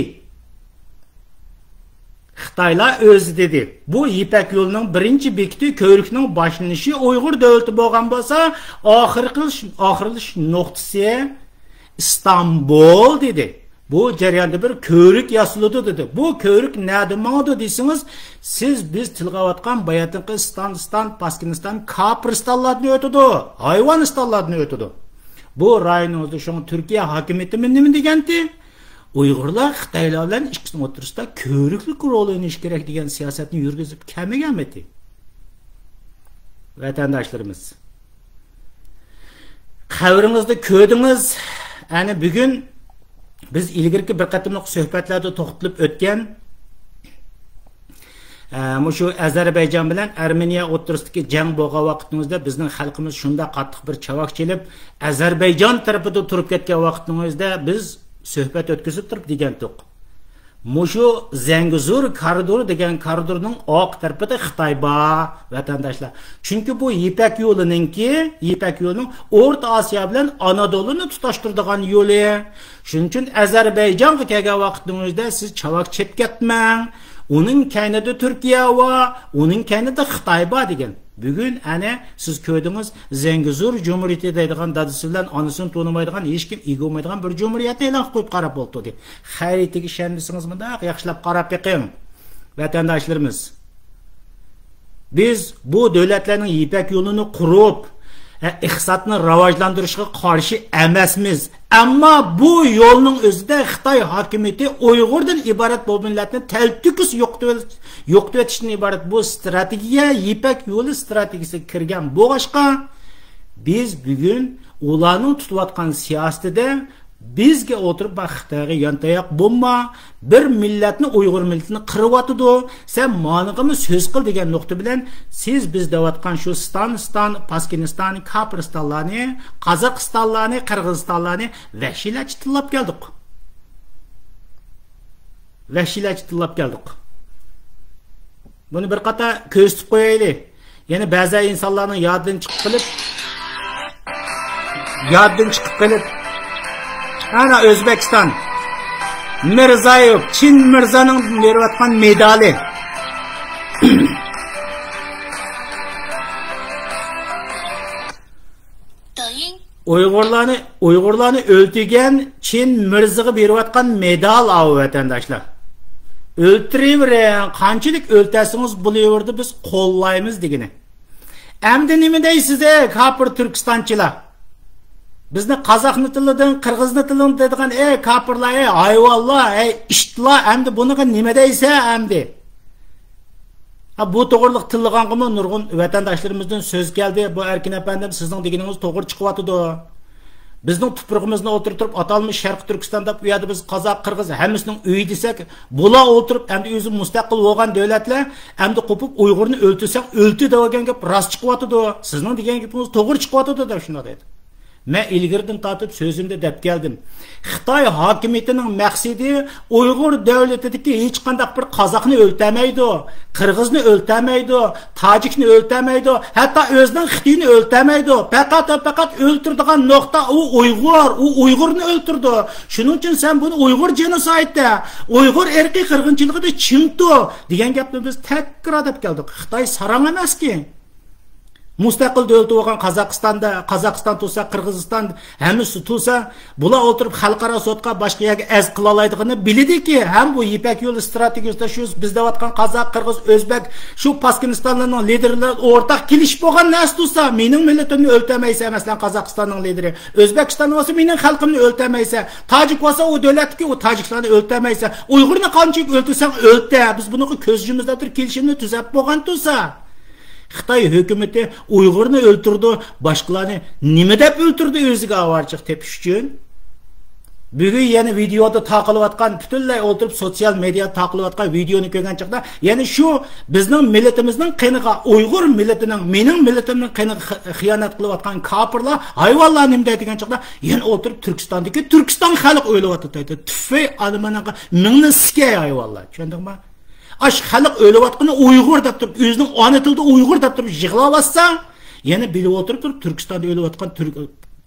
خىتايلار ئۆزى دېدى، بۇ يىپەك يولىنىڭ بىرىنچى بېكىتى، كۆۋرۈكنىڭ باشلىنىشى ئۇيغۇر دۆلىتى بولغان بولسا، ئاخىرقى، ئاخىرلىشىش نۇقتىسى ئىستانبۇل دېدى. بۇ جەرياندا بىر كۆۋرۈك ياسىلىدۇ دېدى. بۇ كۆۋرۈك نەدە ماڭىدۇ دېسىڭىز، سىز بىز تىلغا ئاۋاتقان باياتىنقى ئىستان، ئىستان، پاسكىنىستان، كاپىرىستانلاردىن ئۆتىدۇ، ھايۋانىستانلاردىن ئۆتىدۇ. بۇ رايونىڭىزدا شۇڭا تۈركىيە ھاكىمىيىتىمۇ نېمە دېگەنتى؟ ئۇيغۇرلار خىتايلار بىلەن ئىككىسىنىڭ ئوتتۇرىسىدا كۆۋرۈكلۈك رول ئوينىشى كېرەك دېگەن سىياسەتنى يۈرگۈزۈپ كەلمىگەنمىتى؟ ۋەتەنداشلىرىمىز، خەۋىرىڭىزدە كۆردىڭىز، ئەنە بۈگۈن بىز ئىلگىرىكى بىر قېتىملىق سۆھبەتلەردە توختىلىپ ئۆتكەن، ئە، مۇشۇ ئەزەربەيجان بىلەن ئەرمېنىيە ئوتتۇرىسىدىكى جەڭ بولغان ۋاقىتنىڭ ئۆزىدە بىزنىڭ خەلقىمىز شۇنداق قاتتىق بىر چاۋاك چېلىپ، ئەزەربەيجان تەرىپىدە تۇرۇپ كەتكەن ۋاقىتنىڭ ئۆزىدە بىز سۆھبەت ئۆتكۈزۈپ تۇرۇپ دېگەنتۇق. مۇشۇ زەڭگىزور كارىدورى دېگەن كارىدورنىڭ ئارقا تەرىپىدە خىتاي بار، ۋەتەنداشلار. چۈنكى بۇ يىپەك يولىنىڭكى، يىپەك يولىنىڭ ئورتا ئاسىيا بىلەن ئانادولۇنى تۇتاشتۇرىدىغان يولى. شۇنىڭ ئۈچۈن ئەزەربەيجانغا كەلگەن ۋاقىتنىڭ ئۆزىدە سىز چاۋاك چېلىپ كەتمەڭ. ئۇنىڭ كەينىدە تۈركىيە بار، ئۇنىڭ كەينىدە خىتاي بار دېگەن. بۈگۈن ئەنە سىز كۆردىڭىز، زەڭگىزور جۇمھۇرىيىتى دەيدىغان دادىسى بىلەن ئانىسىنى تونۇمايدىغان، ھېچكىم ئىگە بولمايدىغان بىر جۇمھۇرىيەتنى ئېلان قىلىپ قويۇپ قاراپ ئولتۇردى. خەرىتىگە ئىشەنمىسىڭىزمۇ، داق ياخشىلاپ قاراپ بېقىڭ، ۋەتەنداشلىرىمىز. بىز بۇ دۆلەتلەرنىڭ يىپەك يولىنى قۇرۇپ، ئە، ئىقتىسادنى راۋاجلاندۇرۇشقا قارشى ئەمەسمىز. ئەمما بۇ يولنىڭ ئۆزىدە خىتاي ھاكىمىيىتى ئۇيغۇردىن ئىبارەت بۇ مىللەتنى تەلتۆكۈس يوقىتىۋېل-، يوقىتىۋېتىشتىن ئىبارەت بۇ ئىستراتېگىيە، يىپەك يولى ئىستراتېگىيىسىگە كىرگەن بولغاچقا، بىز بۈگۈن ئۇلارنىڭ تۇتۇۋاتقان سىياسىتىدە بىزگە ئولتۇرۇپ، «بار خىتايغا يانتاياق بولما، بىر مىللەتنى، ئۇيغۇر مىللىتىنى قىرىۋاتىدۇ، سەن مانىغىمۇ سۆز قىل» دېگەن نۇقتا بىلەن سىز بىز دەۋاتقان شۇ ستان، ستان، پاسكىنىستان، كاپىرىستانلارنى، قازاقىستانلارنى، قىرغىزىستانلارنى ۋەھشىيلەرچە تىللاپ كەلدۇق. ۋەھشىيلەرچە تىللاپ كەلدۇق. بۇنى بىر قاتار كۆرسىتىپ قويايلى. يەنە بەزى ئىنسانلارنىڭ يادىدىن چىقىپ قېلىپ، يادىدىن چىقىپ قېلىپ، ئەنە ئۆزبېكىستان، مىرزايېۋ، چىن مىرزانىڭ بېرىۋاتقان مېدالى. ئۇيغۇرلارنى، ئۇيغۇرلارنى ئۆلتۈرگەن چىن مىرزىغا بېرىۋاتقان مېدال ئاۋۇ، ۋەتەنداشلار. ئۆلتۈرۈۋېرىڭ، قانچىلىك ئۆلتۈرسىڭىز بولۇۋېرىدۇ، بىز قوللايمىز دېگىنى. ئەمدى نېمە دەيسىز، ئەي كاپىر تۈركىستانچىلار؟ بىزنى قازاقنى تىللىدىڭ، قىرغىزنى تىللىدىڭ دەيدىغان، ئەي كاپىرلار، ئەي ھايۋانلار، ئەي ئىتلار، ئەمدى بۇنىڭغا نېمە دەيسەن ئەمدى؟ ھە، بۇ توغرىلىق تىللىغانغىمۇ نۇرغۇن ۋەتەنداشلىرىمىزدىن سۆز كەلدى. بۇ ئەركىن ئەپەندىم، سىزنىڭ دېگىنىڭىز توغرا چىقىۋاتىدۇ. بىزنىڭ تۇپرىقىمىزنى ئولتۇرتۇپ، ئاتالمىش شەرقىي تۈركىستان دەپ، ئۇ يەردە بىز قازاق، قىرغىز ھەممىسىنىڭ ئۆيى دېسەك، بۇلار ئولتۇرۇپ، ئەمدى ئۆزى مۇستەقىل بولغان دۆلەتلەر ئەمدى قوپۇپ، ئۇيغۇرنى ئۆلتۈرسەڭ ئۆلتۈر دەۋەرگەن گەپ راست چىقىۋاتىدۇ. سىزنىڭ دېگەن گېپىڭىز توغرا چىقىۋاتىدۇ دەپ شۇنداق دەيدۇ. مەن ئىلگىرىدىن تارتىپ سۆزۈمدە دەپ كەلدىم. خىتاي ھاكىمىيىتىنىڭ مەقسىتى ئۇيغۇر دۆلىتىدىكى ھېچقانداق بىر قازاقنى ئۆلتۈرمەيدۇ، قىرغىزنى ئۆلتۈرمەيدۇ، تاجىكنى ئۆلتۈرمەيدۇ، ھەتتا ئۆزىنىڭ خىتىيىنى ئۆلتۈرمەيدۇ. پەقەت، پەقەت ئۆلتۈرىدىغان نۇقتا ئۇ ئۇيغۇر، ئۇ ئۇيغۇرنى ئۆلتۈردى. شۇنىڭ ئۈچۈن سەن بۇنى ئۇيغۇر جېنوسايد دە، ئۇيغۇر ئىرقىي قىرغىنچىلىقى دە چىڭتۇ دېگەن گەپنى بىز تەكرار دەپ كەلدۇق. خىتاي ساراڭ ئەمەسكى. مۇستەقىل دۆلىتى بولغان قازاقىستاندا، قازاقىستان تۇرسا، قىرغىزىستان ھەممىسى تۇرسا، بۇلار ئولتۇرۇپ خەلقئارا سوتقا، باشقا يەرگە ئەرز قىلالايدىغىنىنى بىلىدىكى، ھەم بۇ يىپەك يولى ئىستراتېگىيىسىدا شۇ بىز دەۋاتقان قازاق، قىرغىز، ئۆزبەك، شۇ پاسكىنىستانلارنىڭ لىدېرلىرى ئورتاق كېلىشىپ بولغان نەرسە تۇرسا، مېنىڭ مىللىتىمنى ئۆلتۈرمەيسەن، مەسىلەن، قازاقىستاننىڭ لىدېرى، ئۆزبېكىستان بولسا مېنىڭ خەلقىمنى ئۆلتۈرمەيسەن، تاجىك بولسا ئۇ دۆلەتتىكى ئۇ تاجىكلارنى ئۆلتۈرمەيسەن، ئۇيغۇرنى قانچىلىك ئۆلتۈرسەڭ ئۆلتۈر، بىز بۇنىڭغا كۆز يۇمىمىز دەپ تۇرۇپ كېلىشىمنى تۈزەپ بولغان تۇرسا. خىتاي ھۆكۈمىتى ئۇيغۇرنى ئۆلتۈرىدۇ، باشقىلارنى نېمە دەپ ئۆلتۈرىدۇ ئۆزىگە ئاۋارىچىلىق تېپىش ئۈچۈن؟ بۈگۈن يەنە ۋىدېئودا تارقىلىۋاتقان، پۈتۈنلەي ئولتۇرۇپ سوتسىيال مېدىيادا تارقىلىۋاتقان ۋىدېئونى كۆرگەن چاغدا، يەنە شۇ بىزنىڭ مىللىتىمىزنىڭ قېنىغا، ئۇيغۇر مىللىتىنىڭ، مېنىڭ مىللىتىمنىڭ قېنىغا خى-، خىيانەت قىلىۋاتقان كاپىرلار، ھايۋانلار نېمە دەيدىغان چاغدا، يەنە ئولتۇرۇپ تۈركىستاندىكى تۈركىستان خەلقى ئۆلۈۋاتىدۇ دەيدۇ. تۈفەي ئانىمىنىڭ مىڭنى سىكەي ھايۋانلار. چۈشەندىڭمۇ؟ ئاش خەلق ئۆلۈۋاتقىنى ئۇيغۇر دەپ تۇرۇپ، ئۆزىنىڭ ئانا تىلىدا ئۇيغۇر دەپ تۇرۇپ يىغلاۋاتسا، يەنە بىلىپ ئولتۇرۇپ تۇرۇپ، تۈركىستاندا ئۆلۈۋاتقان تۈرك،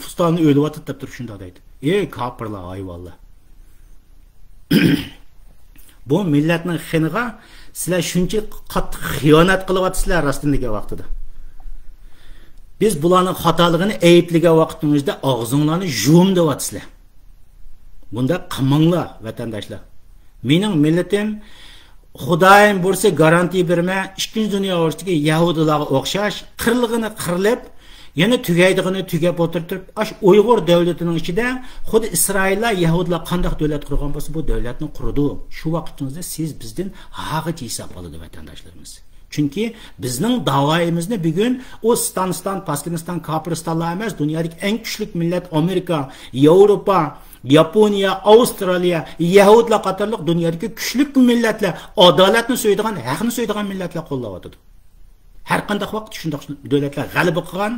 پۇستاندا ئۆلۈۋاتىدۇ دەپ تۇرۇپ شۇنداق دەيدۇ. ئەي كاپىرلار، ھايۋانلار. بۇ مىللەتنىڭ قېنىغا سىلەر شۇنچە قاتتىق خىيانەت قىلىۋاتىسىلەر راستىنى دېگەن ۋاقتىدا. بىز بۇلارنىڭ خاتالىقىنى ئەيىبلىگەن ۋاقىتنىڭ ئۆزىدە ئاغزىڭلارنى يۇم دەۋاتىسىلەر. بۇنداق قىلماڭلار، ۋەتەنداشلار. مېنىڭ مىللىتىم، خۇدايىم بۇرسى گارانتىيە بېرىمەن، ئىككىنچى دۇنيا ئۇرۇشىدىكى يەھۇدىيلارغا ئوخشاش، قىرىلغىنى قىرىلىپ، يەنە تۈگەيدىغىنى تۈگەپ ئولتۇرۇپ، ئاشۇ ئۇيغۇر دۆلىتىنىڭ ئىچىدە خۇددى ئىسرائىللار، يەھۇدىيلار قانداق دۆلەت قۇرغان بولسا، بۇ دۆلەتنى قۇرىدۇ. شۇ ۋاقىتىڭىزدا سىز بىزدىن ھاغىچە ھېساب ئالىدۇ، ۋەتەنداشلىرىمىز. چۈنكى بىزنىڭ داۋايىمىزنى بۈگۈن ئۇ ستانىستان، پاسكىنىستان، كاپىرىستانلار ئەمەس، دۇنيادىكى ئەڭ كۈچلۈك مىللەت ئامېرىكا، ياۋروپا، ياپونىيە، ئاۋسترالىيە، يەھۇدىيلار قاتارلىق دۇنيادىكى كۈچلۈك مىللەتلەر، ئادالەتنى سۆيىدىغان، ھەقنى سۆيىدىغان مىللەتلەر قوللاۋاتىدۇ. ھەر قانداق ۋاقىت شۇنداق دۆلەتلەر غەلىبە قىلغان.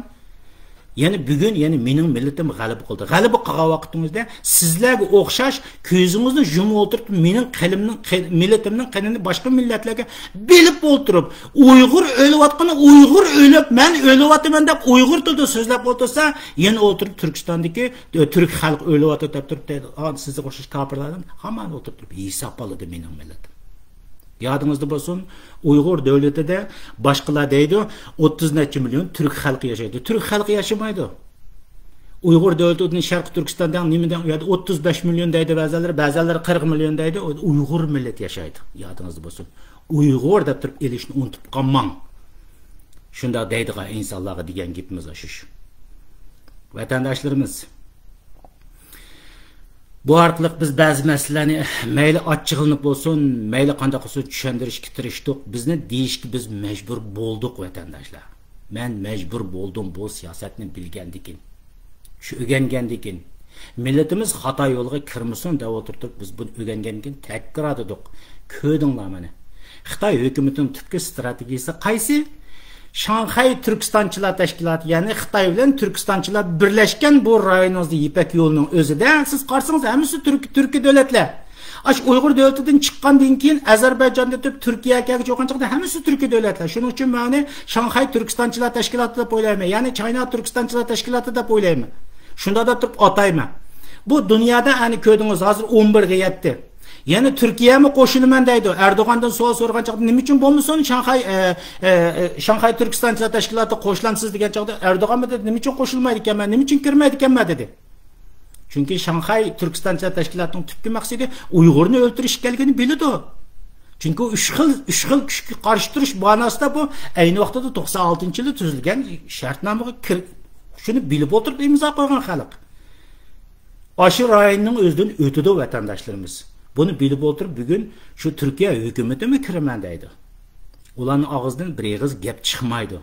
يەنى بۈگۈن، يەنى مېنىڭ مىللىتىم غەلىبە قىلدى. غەلىبە قىلغان ۋاقتىڭىزدا سىزلەرگە ئوخشاش كۆزىڭىزنى يۇمۇپ ئولتۇرۇپ، مېنىڭ قېنىمنىڭ، قېن-، مىللىتىمنىڭ قېنىنى باشقا مىللەتلەرگە بېلىپ ئولتۇرۇپ، ئۇيغۇر ئۆلۈۋاتقىنى، ئۇيغۇر ئۆلۈپ، مەن ئۆلۈۋاتىمەن دەپ ئۇيغۇر تىلىدا سۆزلەپ ئولتۇرسا، يەنە ئولتۇرۇپ تۈركىستاندىكى، ئۆ، تۈرك خەلقى ئۆلۈۋاتىدۇ دەپ تۇرۇپ دەيدۇ. ئا، سىزگە ئوخشاش كاپىرلاردىن ھامان ئولتۇرۇپ تۇرۇپ ھېساب ئالىدۇ مېنىڭ مىللىتىم. يادىڭىزدا بولسۇن، ئۇيغۇر دۆلىتىدە باشقىلار دەيدۇ، ئوتتۇز نەچچە مىليون تۈرك خەلقى ياشايدۇ. تۈرك خەلقى ياشىمايدۇ. ئۇيغۇر دۆلىتىدىن شەرقىي تۈركىستان دەڭ، نېمە دەڭ، ئۇ يەردە ئوتتۇز بەش مىليون دەيدۇ بەزىلەر، بەزىلەر قىرىق مىليون دەيدۇ. ئۇيغۇر مىللىتى ياشايدۇ. يادىڭىزدا بولسۇن. ئۇيغۇر دەپ تۇرۇپ ئېلىشنى ئۇنتۇپ قالماڭ. شۇنداق دەيدىغان ئىنسانلارغا دېگەن گېپىمىز ئاشۇ. ۋەتەنداشلىرىمىز، بۇ ئارقىلىق بىز بەزى مەسىلىلەرنى مەيلى ئاچچىقلىنىپ بولسۇن، مەيلى قانداق بولسۇن چۈشەندۈرۈشكە تىرىشتۇق. بىزنى دېيىشكە بىز مەجبۇر بولدۇق، ۋەتەنداشلار. مەن مەجبۇر بولدۇم بۇ سىياسەتنى بىلگەندىكىن، شۇ ئۆگەنگەندىكىن. مىللىتىمىز خاتا يولغا كىرمىسۇن دەپ ئولتۇرۇپ، بىز بۇنى ئۆگەنگەندىكىن تەكرار دېدۇق. كۆردۈڭلار مانا. خىتاي ھۆكۈمىتىنىڭ تۈپكى ستراتېگىيىسى قايسى؟ شاڭخەي تۈركىستانچىلار تەشكىلاتى، يەنى خىتاي بىلەن تۈركىستانچىلار بىرلەشكەن بۇ رايونىڭىزدا يىپەك يولىنىڭ ئۆزىدە سىز قارىسىڭىز ھەممىسى تۈرك، تۈركىي دۆلەتلەر. ئاش ئۇيغۇر دۆلىتىدىن چىققاندىن كېيىن ئەزەربەيجاندىن تۇتۇپ تۈركىيەگە كەلگۈچە بولغان چاغدا ھەممىسى تۈركىي دۆلەتلەر. شۇنىڭ ئۈچۈن مەن ئۇنى شاڭخەي تۈركىستانچىلار تەشكىلاتى دەپ ئويلايمەن. يەنى چاينا تۈركىستانچىلار تەشكىلاتى دەپ ئويلايمەن. شۇنداق دەپ تۇرۇپ ئاتايمەن. بۇ دۇنيادا ئەنە كۆردىڭىز، ھازىر ئون بىرگە يەتتى. يەنە تۈركىيەمۇ قوشۇلىمەن دەيدۇ. ئەردوغاندىن سوئال سورىغان چاغدا، نېمە ئۈچۈن بولمىسۇن شاڭخەي، ئە، ئە، ئە، شاڭخەي تۈركىستانچىلار تەشكىلاتىغا قوشۇلامسىز دېگەن چاغدا، ئەردوغانمۇ دېدى، نېمە ئۈچۈن قوشۇلمايدىكەنمەن، نېمە ئۈچۈن كىرمەيدىكەنمەن دېدى. چۈنكى شاڭخەي تۈركىستانچىلار تەشكىلاتىنىڭ تۈپكى مەقسىتى ئۇيغۇرنى ئۆلتۈرۈش ئىكەنلىكىنى بىلىدۇ. چۈنكى ئۇ ئۈچ خىل، ئۈچ خىل كۈچكە قارشى تۇرۇش مەناسىدا بۇ ئەينى ۋاقتىدا توقسان ئالتىنچى يىلى تۈزۈلگەن شەرتنامىغا كىر-، شۇنى بىلىپ ئولتۇرۇپ ئىمزا قويغان خەلق. ئاشۇ رايوننىڭ ئۆزىدىن ئۆتىدۇ ۋەتەنداشلىرىمىز. بۇنى بىلىپ ئولتۇرۇپ، بۈگۈن شۇ تۈركىيە ھۆكۈمىتىمۇ كىرىمەن دەيدۇ. ئۇلارنىڭ ئاغزىدىن بىر ئېغىز گەپ چىقمايدۇ.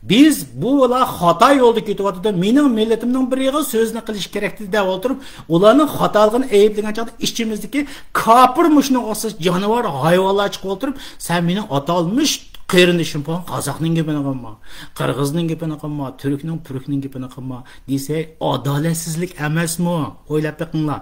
بىز بۇ، ئۇلار خاتا يولدا كېتىۋاتىدۇ، مېنىڭ مىللىتىمنىڭ بىر ئېغىز سۆزىنى قىلىش كېرەكتى دەپ ئولتۇرۇپ، ئۇلارنىڭ خاتالىقىنى ئەيىبلىگەن چاغدا ئىچىمىزدىكى كاپىر مۇشۇنىڭغا ئوخشاش جانىۋار، ھايۋانلار چىقىپ ئولتۇرۇپ، سەن مېنىڭ ئاتالمىش قېرىندىشىم بولغان قازاقنىڭ گېپىنى قىلما، قىرغىزنىڭ گېپىنى قىلما، تۈركنىڭ، پۈركنىڭ گېپىنى قىلما دېسە، ئادالەتسىزلىك ئەمەسمۇ؟ ئويلاپ بېقىڭلار.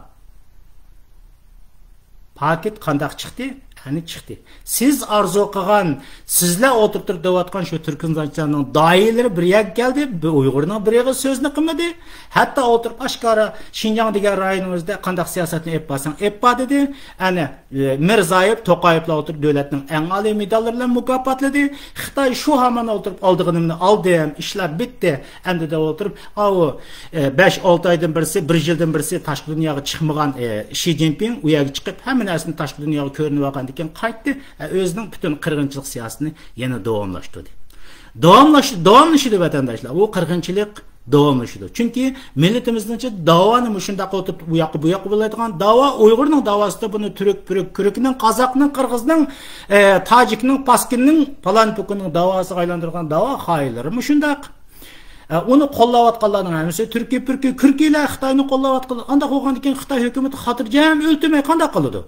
پاكىت قانداق چىقتى؟ ئەنە چىقتى. سىز ئارزۇ قىلغان، سىزلەر ئولتۇرۇپ تۇرۇپ دەۋاتقان شۇ تۈركىستانچىلارنىڭ داھىيلىرى بىر يەرگە كەلدى، بىر ئۇيغۇرنىڭ بىر ئېغىز سۆزىنى قىلمىدى. ھەتتا ئولتۇرۇپ ئاشكارا شىنجاڭ دېگەن رايونىمىزدا قانداق سىياسەتنى ئېلىپ بارساڭ ئېلىپ بار دېدى. ئەنە، ئە، مىرزايېف، توقايېۋلار ئولتۇرۇپ دۆلەتنىڭ ئەڭ ئالىي مېداللىرى بىلەن مۇكاپاتلىدى. خىتاي شۇ ھامان ئولتۇرۇپ ئالىدىغىنىمنى ئالدىم، ئىشلار بىتتى. ئەمدى دەپ ئولتۇرۇپ، ئاۋۇ، ئە، بەش، ئالتە ئايدىن بىرسى، بىر يىلدىن بىرسى تاشقى دۇنياغا چىقمىغان، ئە، شى جىنپىڭ ئۇ يەرگە چىقىپ، ھەممە نەرسىنى تاشقى دۇنياغا كۆرۈنۈۋالغاندىن كېيىن قايتتى. ئە، ئۆزىنىڭ پۈتۈن قىرغىنچىلىق سىياسىتىنى يەنە داۋاملاشتۇردى. داۋاملاش-، داۋاملىشىدۇ، ۋەتەنداشلار. ئۇ قىرغىنچىلىق داۋاملىشىدۇ. چۈنكى مىللىتىمىزنىڭچە داۋانى مۇشۇنداق ئولتۇرۇپ، ئۇ ياققا، بۇ ياققا بولىدىغان داۋا، ئۇيغۇرنىڭ داۋاسىدا بۇنى تۈرك، پۈرك، كۈركنىڭ، قازاقنىڭ، قىرغىزنىڭ، ئە، تاجىكنىڭ، پاسكىننىڭ، پالان پۇكىنىڭ داۋاسىغا ئايلاندۇرغان داۋا خائىنلىرى مۇشۇنداق. ئە، ئۇنى قوللاۋاتقانلارنىڭ ھەممىسى تۈركىي، پۈركىي، كۈركىيلەر خىتاينى قوللاۋاتقان. ئانداق بولغاندىن كېيىن خىتاي ھۆكۈمىتى خاتىرجەم ئۆلتۈرمەي قانداق قىلىدۇ؟